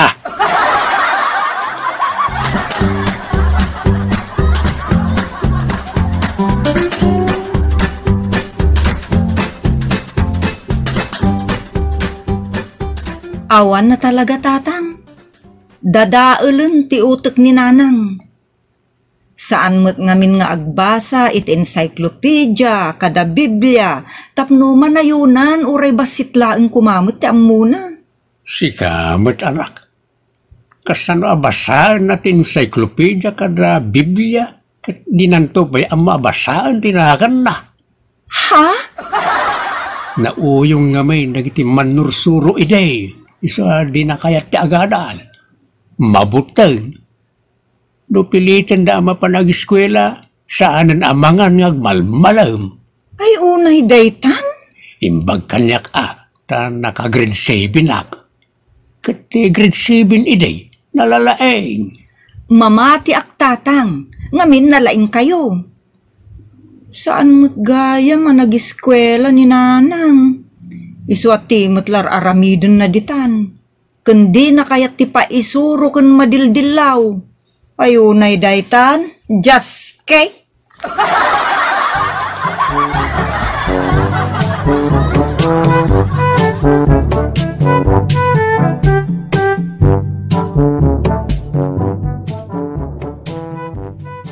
Awan na talaga, Tatang. Dadaelen ti utek ni Nanang. Saan met ngamin nga agbasa iti encyclopedia kada Biblia tapno manayonan uray bassit laeng koma met ti ammona. Sika met, anak. Kasano a basaenna ti encyclopedia kada Biblia ket dinanto pay ammo a basaen ti naganna? Ha? Nauyong ngamin dagiti mannursuro idi, isu a dina kayat ti agadal. Mabuteng. No pilitenda a mapan ageskuela, saanen a mangan nga agmalmalem. Ay, unay daytan? Imbag kaniak a, ta naka-grade seven ak. Ket ti grade seven idi, nalalaeng. Mamatiak, Tatang, ngamin nalaengkayo. Saan met gayam a nageskuela ni Nanang. Isu a ti met la ar-aramidenna ditan. Ken dina kayat ti paisuro ken madildillaw. Ay, unay daytan, Dios ke!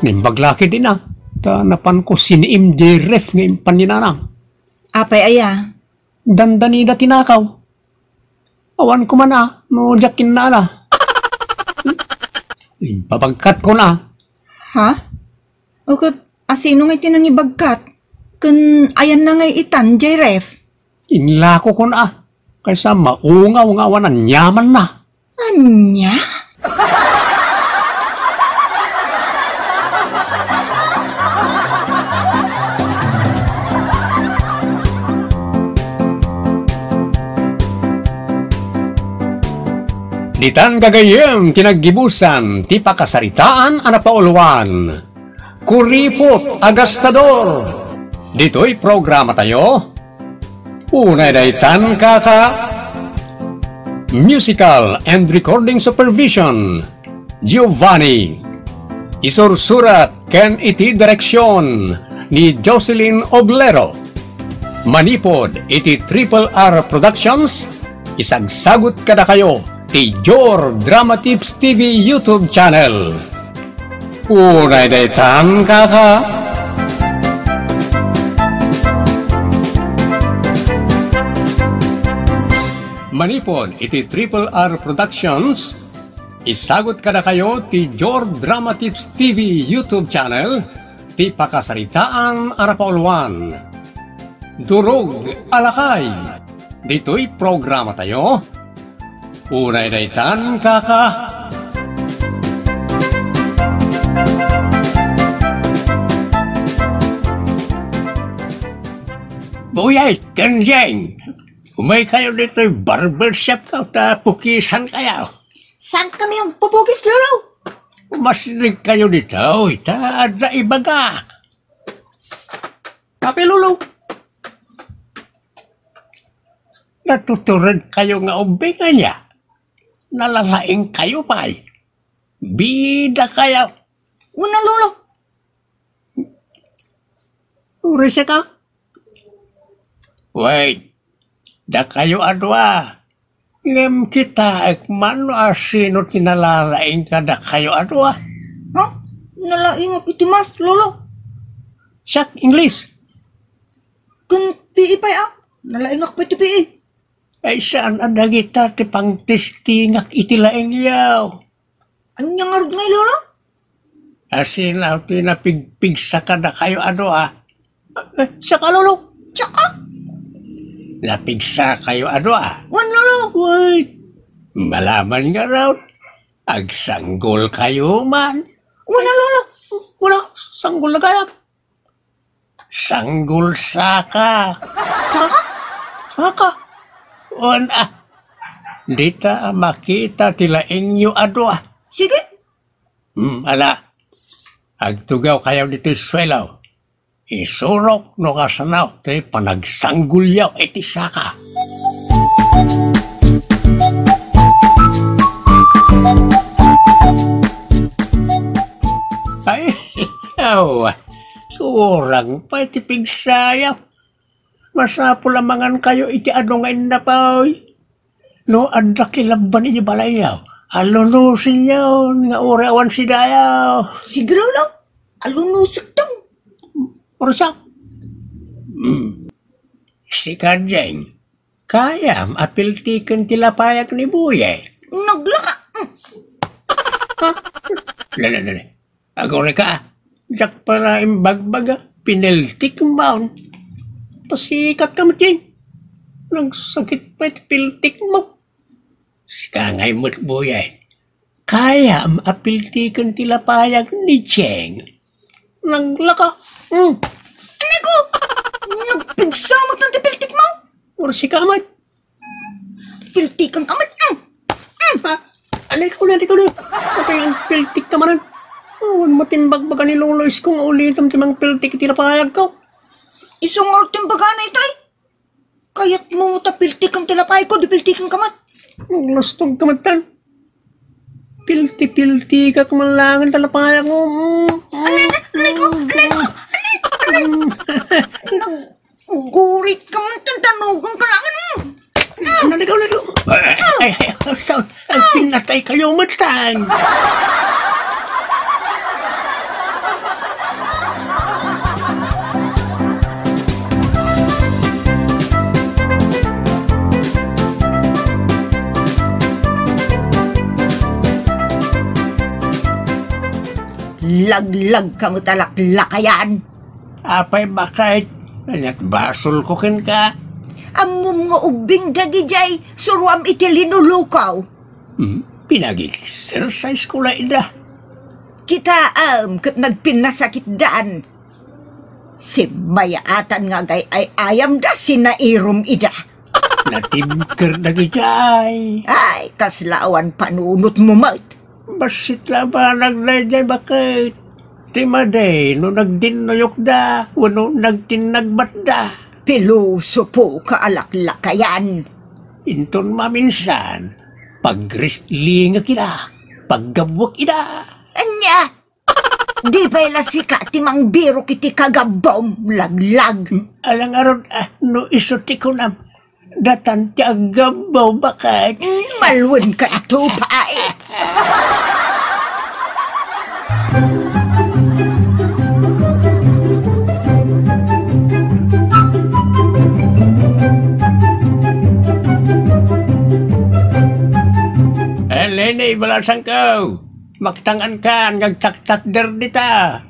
Naimbag la ketdin a, ta napanko siniim diay ref nga impan ni Nanang. Apay aya? Dandanida ti nakaw. Awan koma a, no diak kinnaala. Impabagkatkon a. Ha? O ket, asino ngay ti nangibagkat? Ken ayanna ngay itan diay ref? Inlakokon a, kaysa maungaw nga awan aniamanna. Ania? Ditan gagayyem ti naggibusan ti pakasaritaan a napauluan. Kuripot a gastador. Ditoy programatayo, unay daytan, kaka. Musical and recording supervision, Giovanni. Isursurat ken iti direksion ni Jocelyn Oblero. Manipud iti Triple R Productions, isagsagut kadakayo ti Jor Drama Tips T V YouTube channel. Unay daytan, kaka. Manipud iti Triple R Productions, isagut kadakayo ti Jor Drama Tips T V YouTube channel, ti pakasaritaan a napauluan. Durog a lakay. Ditoy programatayo, unay daytan, kaka. Buyay, Kenjeng, umaykayo ditoy barbershop ko ta pukisankayo. Saan kami ang pupukis, Lolo? Umasirigkayo ditoy ta adda ibagak. Papi, Lolo. Natuturedkayo nga ubbing ania? Nalalaingkayo pay. Bidakayo. Una, Lolo. Uray siak a. Wait. Dakayo a dua. Ngem kitaek man no asino ti nalalaing kadakayo a dua. Ha? Nalaingak iti mask, Lolo. Siak, English. Ken P E pay a. Nalaingak pay ti P E. Ay, saan a dagita ti pangtestingak iti laingyo? Ania ngarud ngay, Lolo? Asino ti napigpigsa kadakayo a dua? Eh, siak a, Lolo. Siak a? Napigsakayo a dua? Wen, Lolo. Wait. Malaman ngarud, agsanggolkayo man. Wen a, Lolo. Wala, sanggol na gayam. Sanggol saka. Saka? Saka. Wen a. Dita makita ti laingyo a dua. Sige. Hmm, ala. Agtugawkayo ditoy suelo. Isurok no kasano ti panagsanggolyo iti saka. Ay, aw, kurang pay ti pigsayo. Masapul a mangankayo iti adu nga innapoy. No adda kilabban iti balayyo, alunusenyo nga uray awan sidayo. Sige, Lolo. Alunosekton. Uray siak. Hmm. Sika, Jeng, kayam a piltiken ti lapayag ni Buye? Naglaka. Hmm. Ha? Dali, dali. Agurayka, diak pay la imbagbaga, piniltikmon. Pasikatkayo met, Jeng. Nagsakit pay ti piltikmo. Sika ngay met, Buye. Kayam a piltiken ti lapayag ni Jeng? Naglaka. Hmm. Anay ko! Nagpigsa met ti piltikmo? Uray sika met. Piltikenka met. Mm. Mm. Ah, alikaw na, alikaw na. Apay nga piltikka manen? Awan met imbagbaga ni Lolo Isko nga ulitem ti mangpiltik iti lapayagko. Isu ngarud ti imbagana ita, eh. Kayatmo ta piltiken ti lapayko, di piltikenka met. Naglastogka met, tan. Pilti-piltikak man laeng ta lapayagko. Mm. Anay, anay, anay ko, anay ko, anay, anay. Naggurit ka man, tan, tan. Ay, ay, ay, ay, pinatay kayo, metten. Laglag ka met a laklakayan. Apay, baket? Ania't basolko kenka? Ammom nga ubbing dagidiay suruam iti linulukaw. Hmm, pinag-exercise ko la ida. Kitaem ket nagpinnasakitdan. Simmayaatan nga agay-ay-ayamda, sinairom ida. Natibker dagidiay. Ay, kasla awan panunotmo met. Bassit la a banag daydiay, baket. Ti madi no nagdinnuyokda wenno nagtinnagbatda. Pilosopo ka a laklakayan. Inton maminsan, pagwrestlingek ida, paggabbuek ida. Ania? Di pay la sika ti mangbirok iti kagabbom, laglag. Ala ngarud, ah, no isu ti kunam, datan ti aggabbo, baket. Mm, malwenka ito, pait. Eh, Leni, balasangko. Maktangankan nga agtaktakder dita.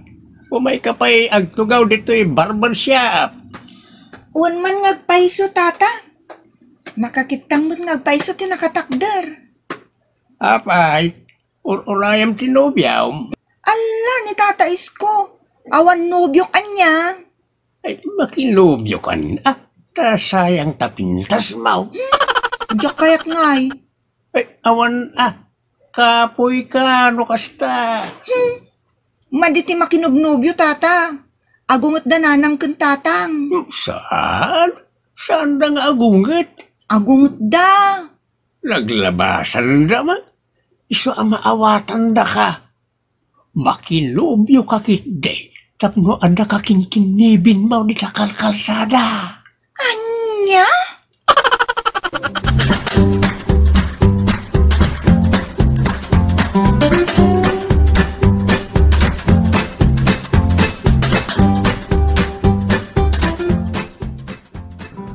Umayka pay agtugaw ditoy barber shop. Wen man nga agpayso, tata. Makakittam met nga agpayso ti nakatakder. Apay, ur-urayam ti nobiam. Alla, ni tata isko. Awan nobiok ania. Ay, makinobiokan, ah, ta sayang ta pintasmaw. Diak kayat ngay. Ay, awan, ah, kapoy ka, no kasta. Hmm. Madi ti makinobnobio, tata. Agungetda nanang ken tatang. Hmm, saan? Saanda nga agunget? Agungetda. Naglabasanda man. Isu a maawatandaka. Makinobioka ketdi tapno adda kakinkinnibinmaw dita kalkalsada. Ania?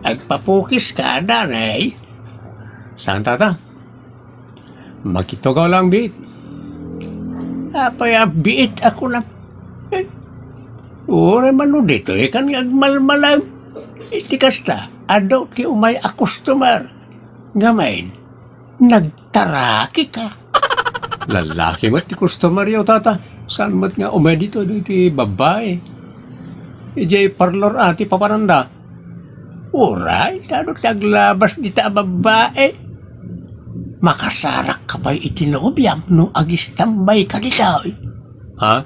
Agpapukis ka, nanay? Saan, tata? Makitugaw lang, biit. Apay a biit a kunam? Eh, uray man no ditoy kan nga agmalmalag. Iti kasta, adu ti umay a customer. Ngamin, nagtaraki ka. Lalaki met ti customer yo, tata. Saan met nga umay ditoy, ditoy babbai. Idiay parlor a ti papananda. Uray, tano ti aglabas dita a babbai? Makasarak ka pay iti nobiam no agistambay ka ditoy. Ha?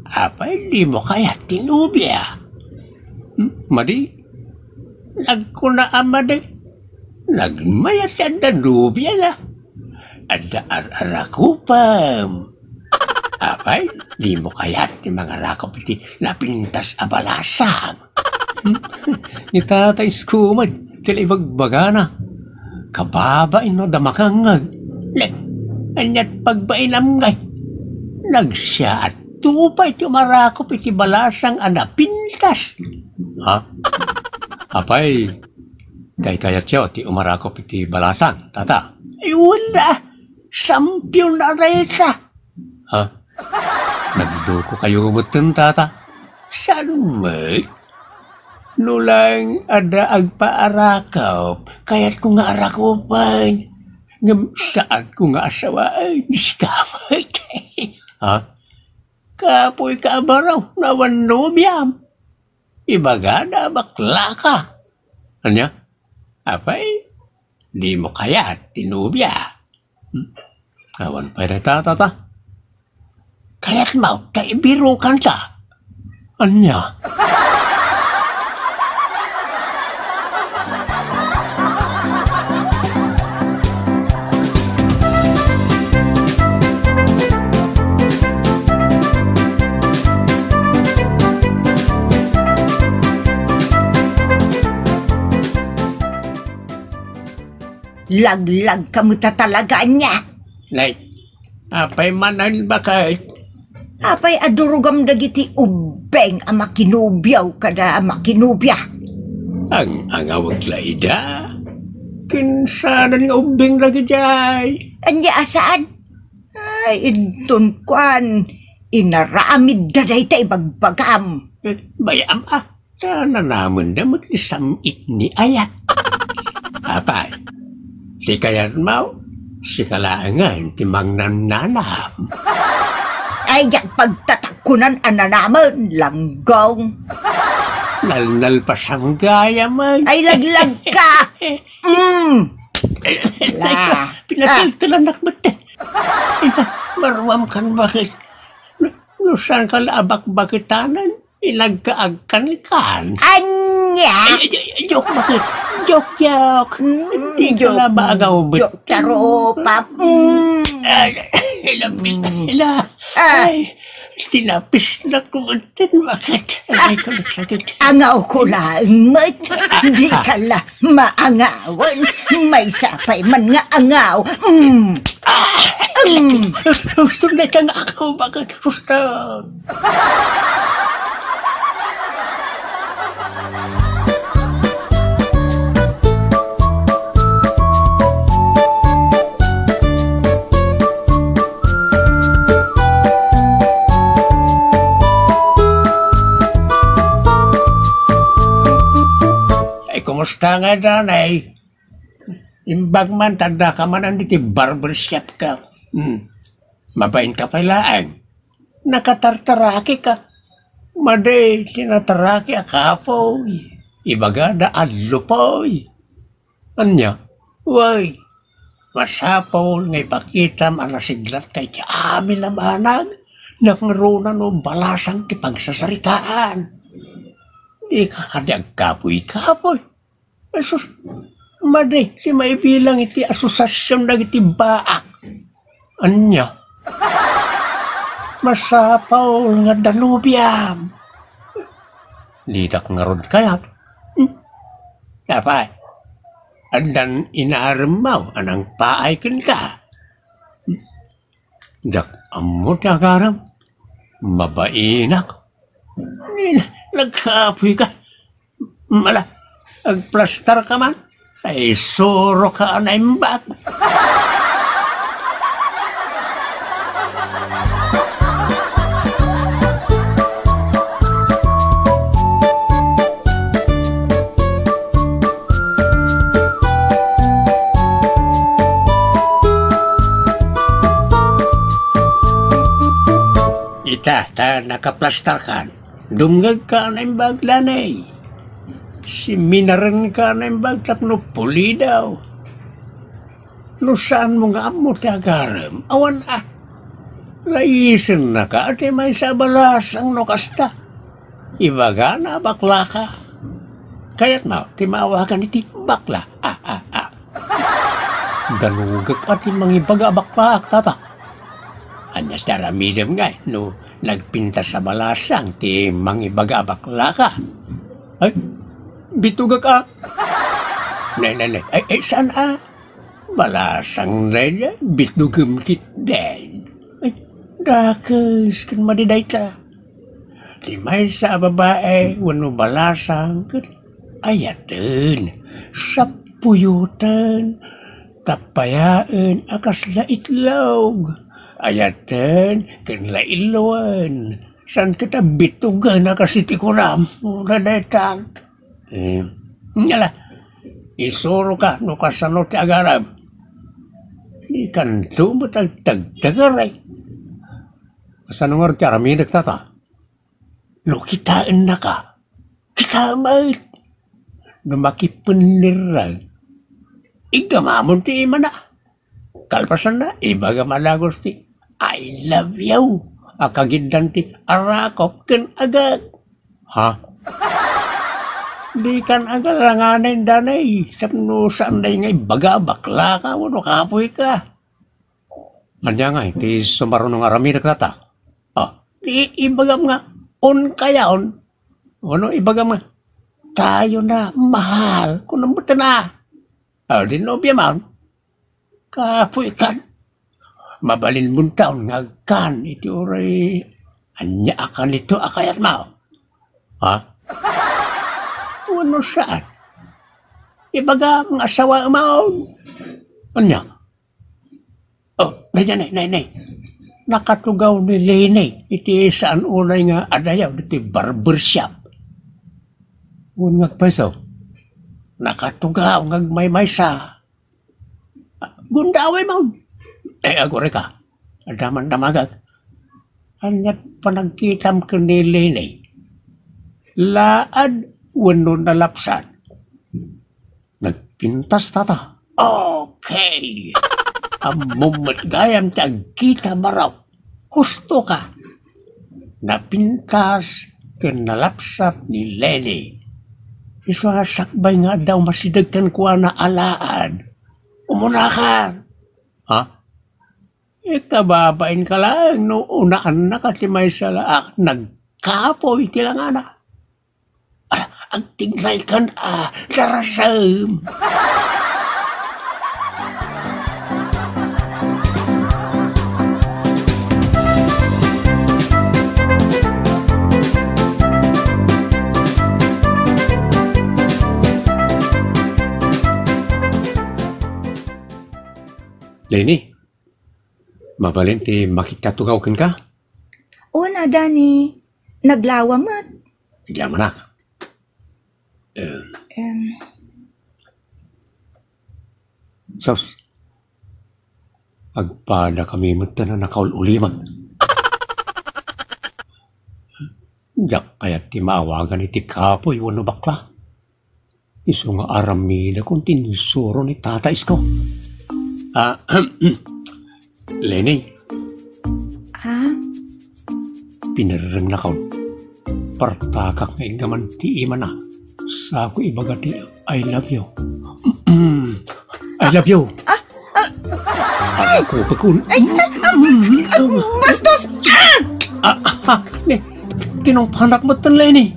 Apay, dimo kayat ti nobia? Hmm, madi? Nagkuna a madi. Nagmayat ti adda nobia la. Adda ar-arakupem. Apay, dimo kayat ti mangarakop iti napintas a balasang? Hmm? Ni Tata Isko met ti ibagbagana. Kababain no adda makangngeg. Ne, ania't pagbainam ngay? Nagsiaatto pay ti umarakop iti balasang a napintas. Ha? Apay, kaykayatyo ti umarakop iti balasang, tata? Ay, wala. Sampion a dayta. Ha? Nagluko kayo metten, tata? Saan met? No lang adda agpaarakop, kayatko nga arakopen. Ngem saanko nga asawaen, sika met. Ha? Kapoy ka a baro, no awan nobiam. Ibagada a baklaka. Ania? Apay, dimo kayat ti nobia? Hmm? Awan pay dayta, tata. Kayatmo ta ibirokanta? Ania? Laglagka met a talaga ania. Nay, apay manen baket? Apay a durogam dagiti ubbing a makinubiaw kada a makinubia? Ang angawag la ida. Kinsanan nga ubbing dagijay? Ania a saan? Ay, inton kuan, inaramidda dayta ibagbagam. Eh, bay-am a. Ta nanamenda met ti sam-it ni ayat. Apay, ti kayatmo, sika laengen ti mangnananam. Ay, diak pagtatakkunan a nanamen, langgong. Nalnalpasam gayam, ay. Ay, laglagka. Mm. La. Pinataltalannak met. Ina, maruam kan baket. No, no saan ka la a bakbaketanan, inagkaagkan kan. Ania? Ay, ay, ay, joke, baket. Joke, joke. Mm, joke, la maagaw met. Joke, tarupa. Mm. Ay, ila, ila, ila. Ah. Ay, tinapisnak met, baket. Ay, ko nagsakit. Angaw ko laeng met. Di ka la maangawen. Maysa pay man nga angaw. Mm. Mm. Gusto na ka nga ako, baket? Gusto. Ay, kumusta nga, Danay? Imbag man, tadda ka man diti barbershop ka. Hmm. Mabain ka pay laeng. Nakatartaraki ka. Madi, tinataraki a kapoy. Ibagada a lupoy. Ania? Way, masapul nga ipakitam a nasiglat ka iti amin a banag, nangruna no balasang ti pagsasaritaan. Di ka kadi agkapoy-kapoy. Jesus, madi ti maibilang iti asosiasion dagiti baak. Ania? Masapul nga danubiam. Ditak ngarud kayat. Hmm? Apay, addan inaremmo a nangpaay kenka? Diak ammo ti agarem. Mabainak. Ni-, nagkapoy ka. Mala, agplastar ka man. Ay, suro ka a naimbag. Ita, ta nakaplastar kan. Dumngegka a naimbag, Lanay. Siminarenka a naimbag tapno pulidaw. No saanmo nga ammo ti agarem, awan a. Laisennaka ti maysa a balasang no kasta. Ibagana a baklaka. Kayatmo ti maawagan iti bakla. A, a, a. Danugek a ti mangibaga a baklaak, tata. Ania ti aramidem ngay no nagpintas a balasang ti mangibaga a baklaka? Ay, bitugek a. Ne, ne, ne. Ay, ay, saan a? Balasang daydiay, bitugem ketdin. Ay, dakes ken madi dayta. Ti maysa a babae wenno balasang ket ayaten, sappuyoten, tappayaen a kasla itlog. Ayaten ken lailloen, saan ket a bitugen a kas iti kunam. Una daytan. Eh, ngala, isuroka no kasano ti agarem. Dikanto met agtagtagar, ay. Kasano ngarud ti aramidek, tata? No kitaennaka, kitaem met. No makipennerreng, iggamamon ti imana. Kalpasanna, ibagam a dagus ti "I love you" a kagiddan ti arakop ken agek. Ha? Dikan agalanganen, Danay, tapno saan dayta nga ibaga a baklaka wenno kapoyka. Ania ngay ti sumaruno nga aramidek, tata? Ah, i-, ibagam nga, "On kayon." Wenno ibagam nga, "Tayo na, mahal." Kunam met na. Ah, di nobiam man. Kapoy kan. Mabalin monton nga agkan iti uray ania a kanito a kayatmo? Ha? Wenno saan? Ibagam nga asawaem. Ania? Oh, nay, nay, nay, nay. Nakatugaw ni Leni iti saan unay nga adayaw ditoy barbershop. Wen nga agpayso, nakatugaw nga agmaymaysa. Gundaway man. Eh, aguray ka. Adda man damagak. Aniat panagkitam ken ni Leni? Laad wenno nalapsat? Nagpintas, tata. Okay. Ammom met gayam ti agkita, barok. Husto ka. Napintas ken nalapsat ni Leni. Isu a sakbay nga adda umasideg kenkuana a laad. Umunakan. Ha? Ikababain ka laeng no unaanna ka ti maysa la a nagkapoy iti langana. Ah, agtignay kan a darasem. Leni, mabalin ti makitkatugaw kenka? Una, Dani. Naglawa met. Agyamanak. Em. Em. Sus. Agpadakami met ta nakaul-ulimek. Diak kayat ti maawagan iti kapoy wenno bakla. Isu nga aramidakon ti insuro ni Tata Isko. Ah, Leni. Ah? Pinerrengnakon. Partakak nga iggaman ti imana. Sako ibaga ti I love you. I love you. Ah, ah, ah. Ako pekun. Ay, ah, ah, ah, bastos! Ah! Ah, ah, ah, ne, tinungpanak met ten, Leni.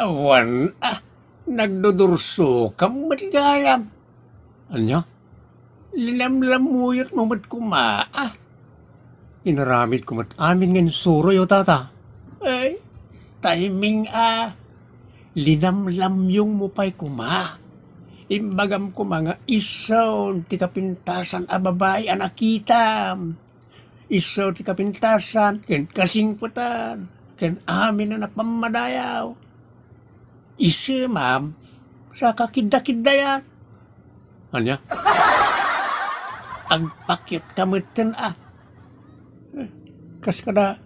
Awan, ah, nagdudursokam met gayam. Ania? Linamlamuyotmo met koma, ah. Inaramidko met amin nga insuroyo, tata. Ay, timing, ah. Linamlamyongmo pay koma. Imbagam koma nga isu ti kapintasan a babai a nakitam. Isu ti kapintasan ken kasingpetan ken amin a napammadayaw. Isu, ma'am, sa kakiddakiddayan. Ania? Agpakyutka metten a. Kas kada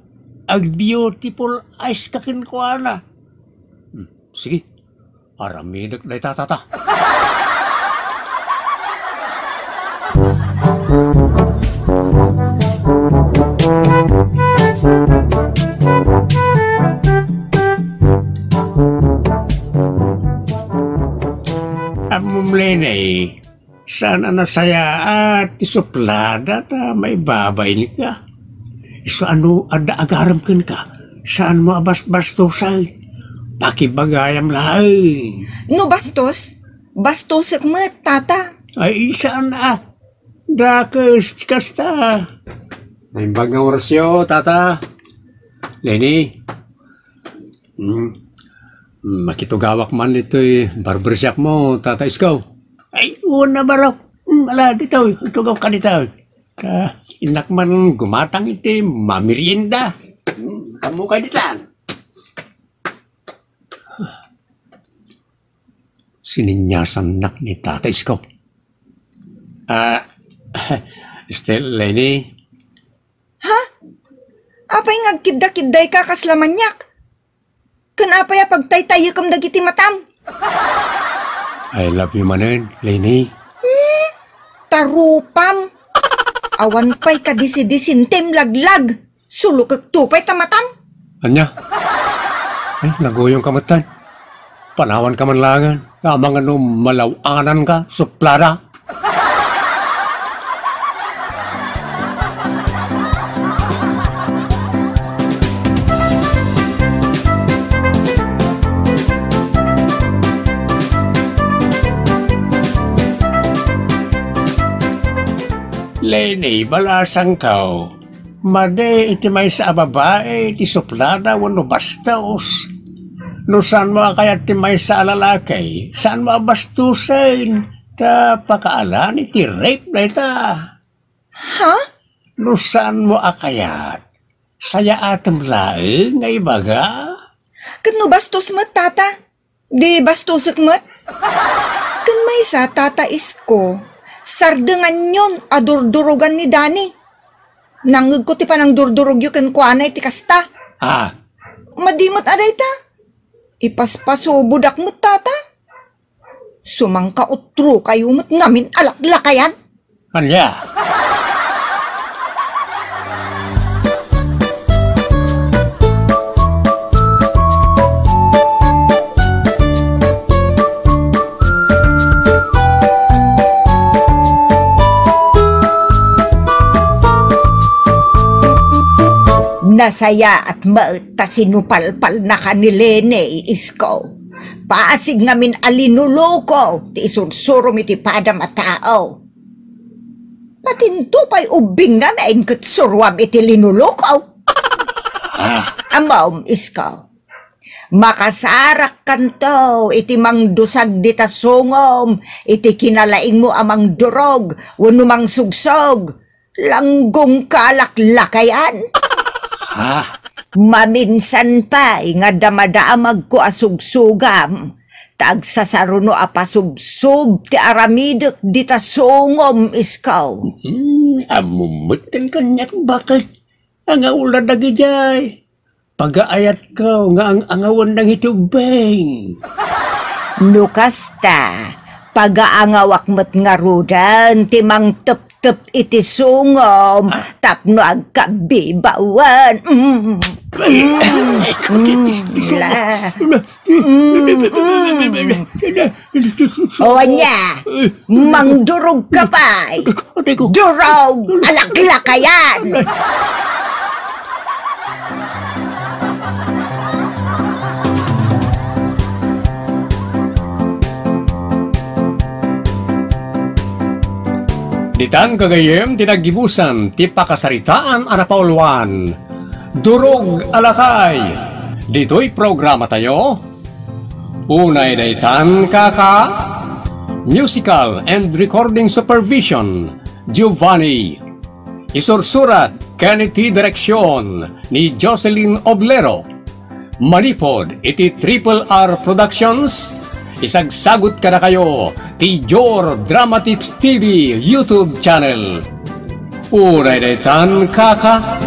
ag-beautiful eyes ka kenkuana. Hmm, sige. Aramidek dayta, tata. Ammom, Leni, saan a nasayaat ti suplada ta maibabainka. Isu a no adda agarem kenka, saanmo a basbastosen. Pakibagayam laeng. No bastos, bastosek met, tata. Ay, saan a. Dakes ti kasta. Naimbag nga orasyo, tata. Leni. Hmm. Makitugawak man ditoy barbershop mo, Tata Isko. Ay, wen a, barok. Hmm, ala, ditoy. Itugawka ditoy. Ta, innak man gumatang iti mamerienda. Hmm, kamu kay ditan. Sininyasannak ni Tata Isko. Ah, Leni. Ha? Apay nga agkiddakiddayka kasla maniak? Ken apay a pagtaytayekam dagiti matam? I love you manen, Leni. Hmm? Tarupam. Awan pay kadisi-disintem laglag. Sulokekto pay ta matam. Ania? Ay, naguyongka metten. Panawanka man laengen, amangan no malaw-ananka, suplada. Leni, balasangko. Madi iti maysa a babai ti suplada wenno bastos. No saanmo a kayat ti maysa a lalaki, saanmo a bastusen, ta pakaalan iti rape dayta. Ha? No saanmo a kayat, sayaatem laeng nga ibaga. Ket no bastos met, tata? Di bastosek met? Ken maysa, Tata Isko, sardenganyon a durdurogan ni Dani. Nangngegko ti panangdurdurogyo kenkuana iti kasta. Ah. Madi met a dayta. Ipaspasubodak met, tata. Sumangkautro kayo met ngamin a laklakayan. Ania? Nasayaat met ta sinupalpalnaka ni Lene, Isko. Pasig ngamin a linulokom ti isursurom iti padam a tao. Patinto pay ubbing ngamin ket suruam iti linulokom. Ah. Ammom, Isko. Makasarakkanto iti mangdusag dita sungom iti kinalaingmo a mangdurog wenno mangsugsog. Langgongka a laklakayan. Ha? Maminsan pay nga damadamagko a sugsugam, ta agsasaruno a pasubsob ti aramidek dita sungom, Isko. Hmm, ammom metten kaniak baket. Angaula dagidiay. Pagaayatko nga ang-angawen dagiti ubbing. No kasta, pagaangawak met ngaruden ti mangteptep iti sungom tapno agkabibawen. Mm. Ay, ay, ay, Mm. La. Mm. O ania, mangdurog ka pay. Durog a laklakayan. Ditan gagayyem ti naggibusan ti pakasaritaan a napauluan. Durog a lakay. Ditoy programa tayo, Unay daytan, kaka, musical and recording supervision, Giovanni. Isursurat ken iti direksion ni Jocelyn Oblero. Manipod iti Triple R Productions, isagsagut kadakayo ti Jor Dramatics T V YouTube channel. Unay daytan, kaka.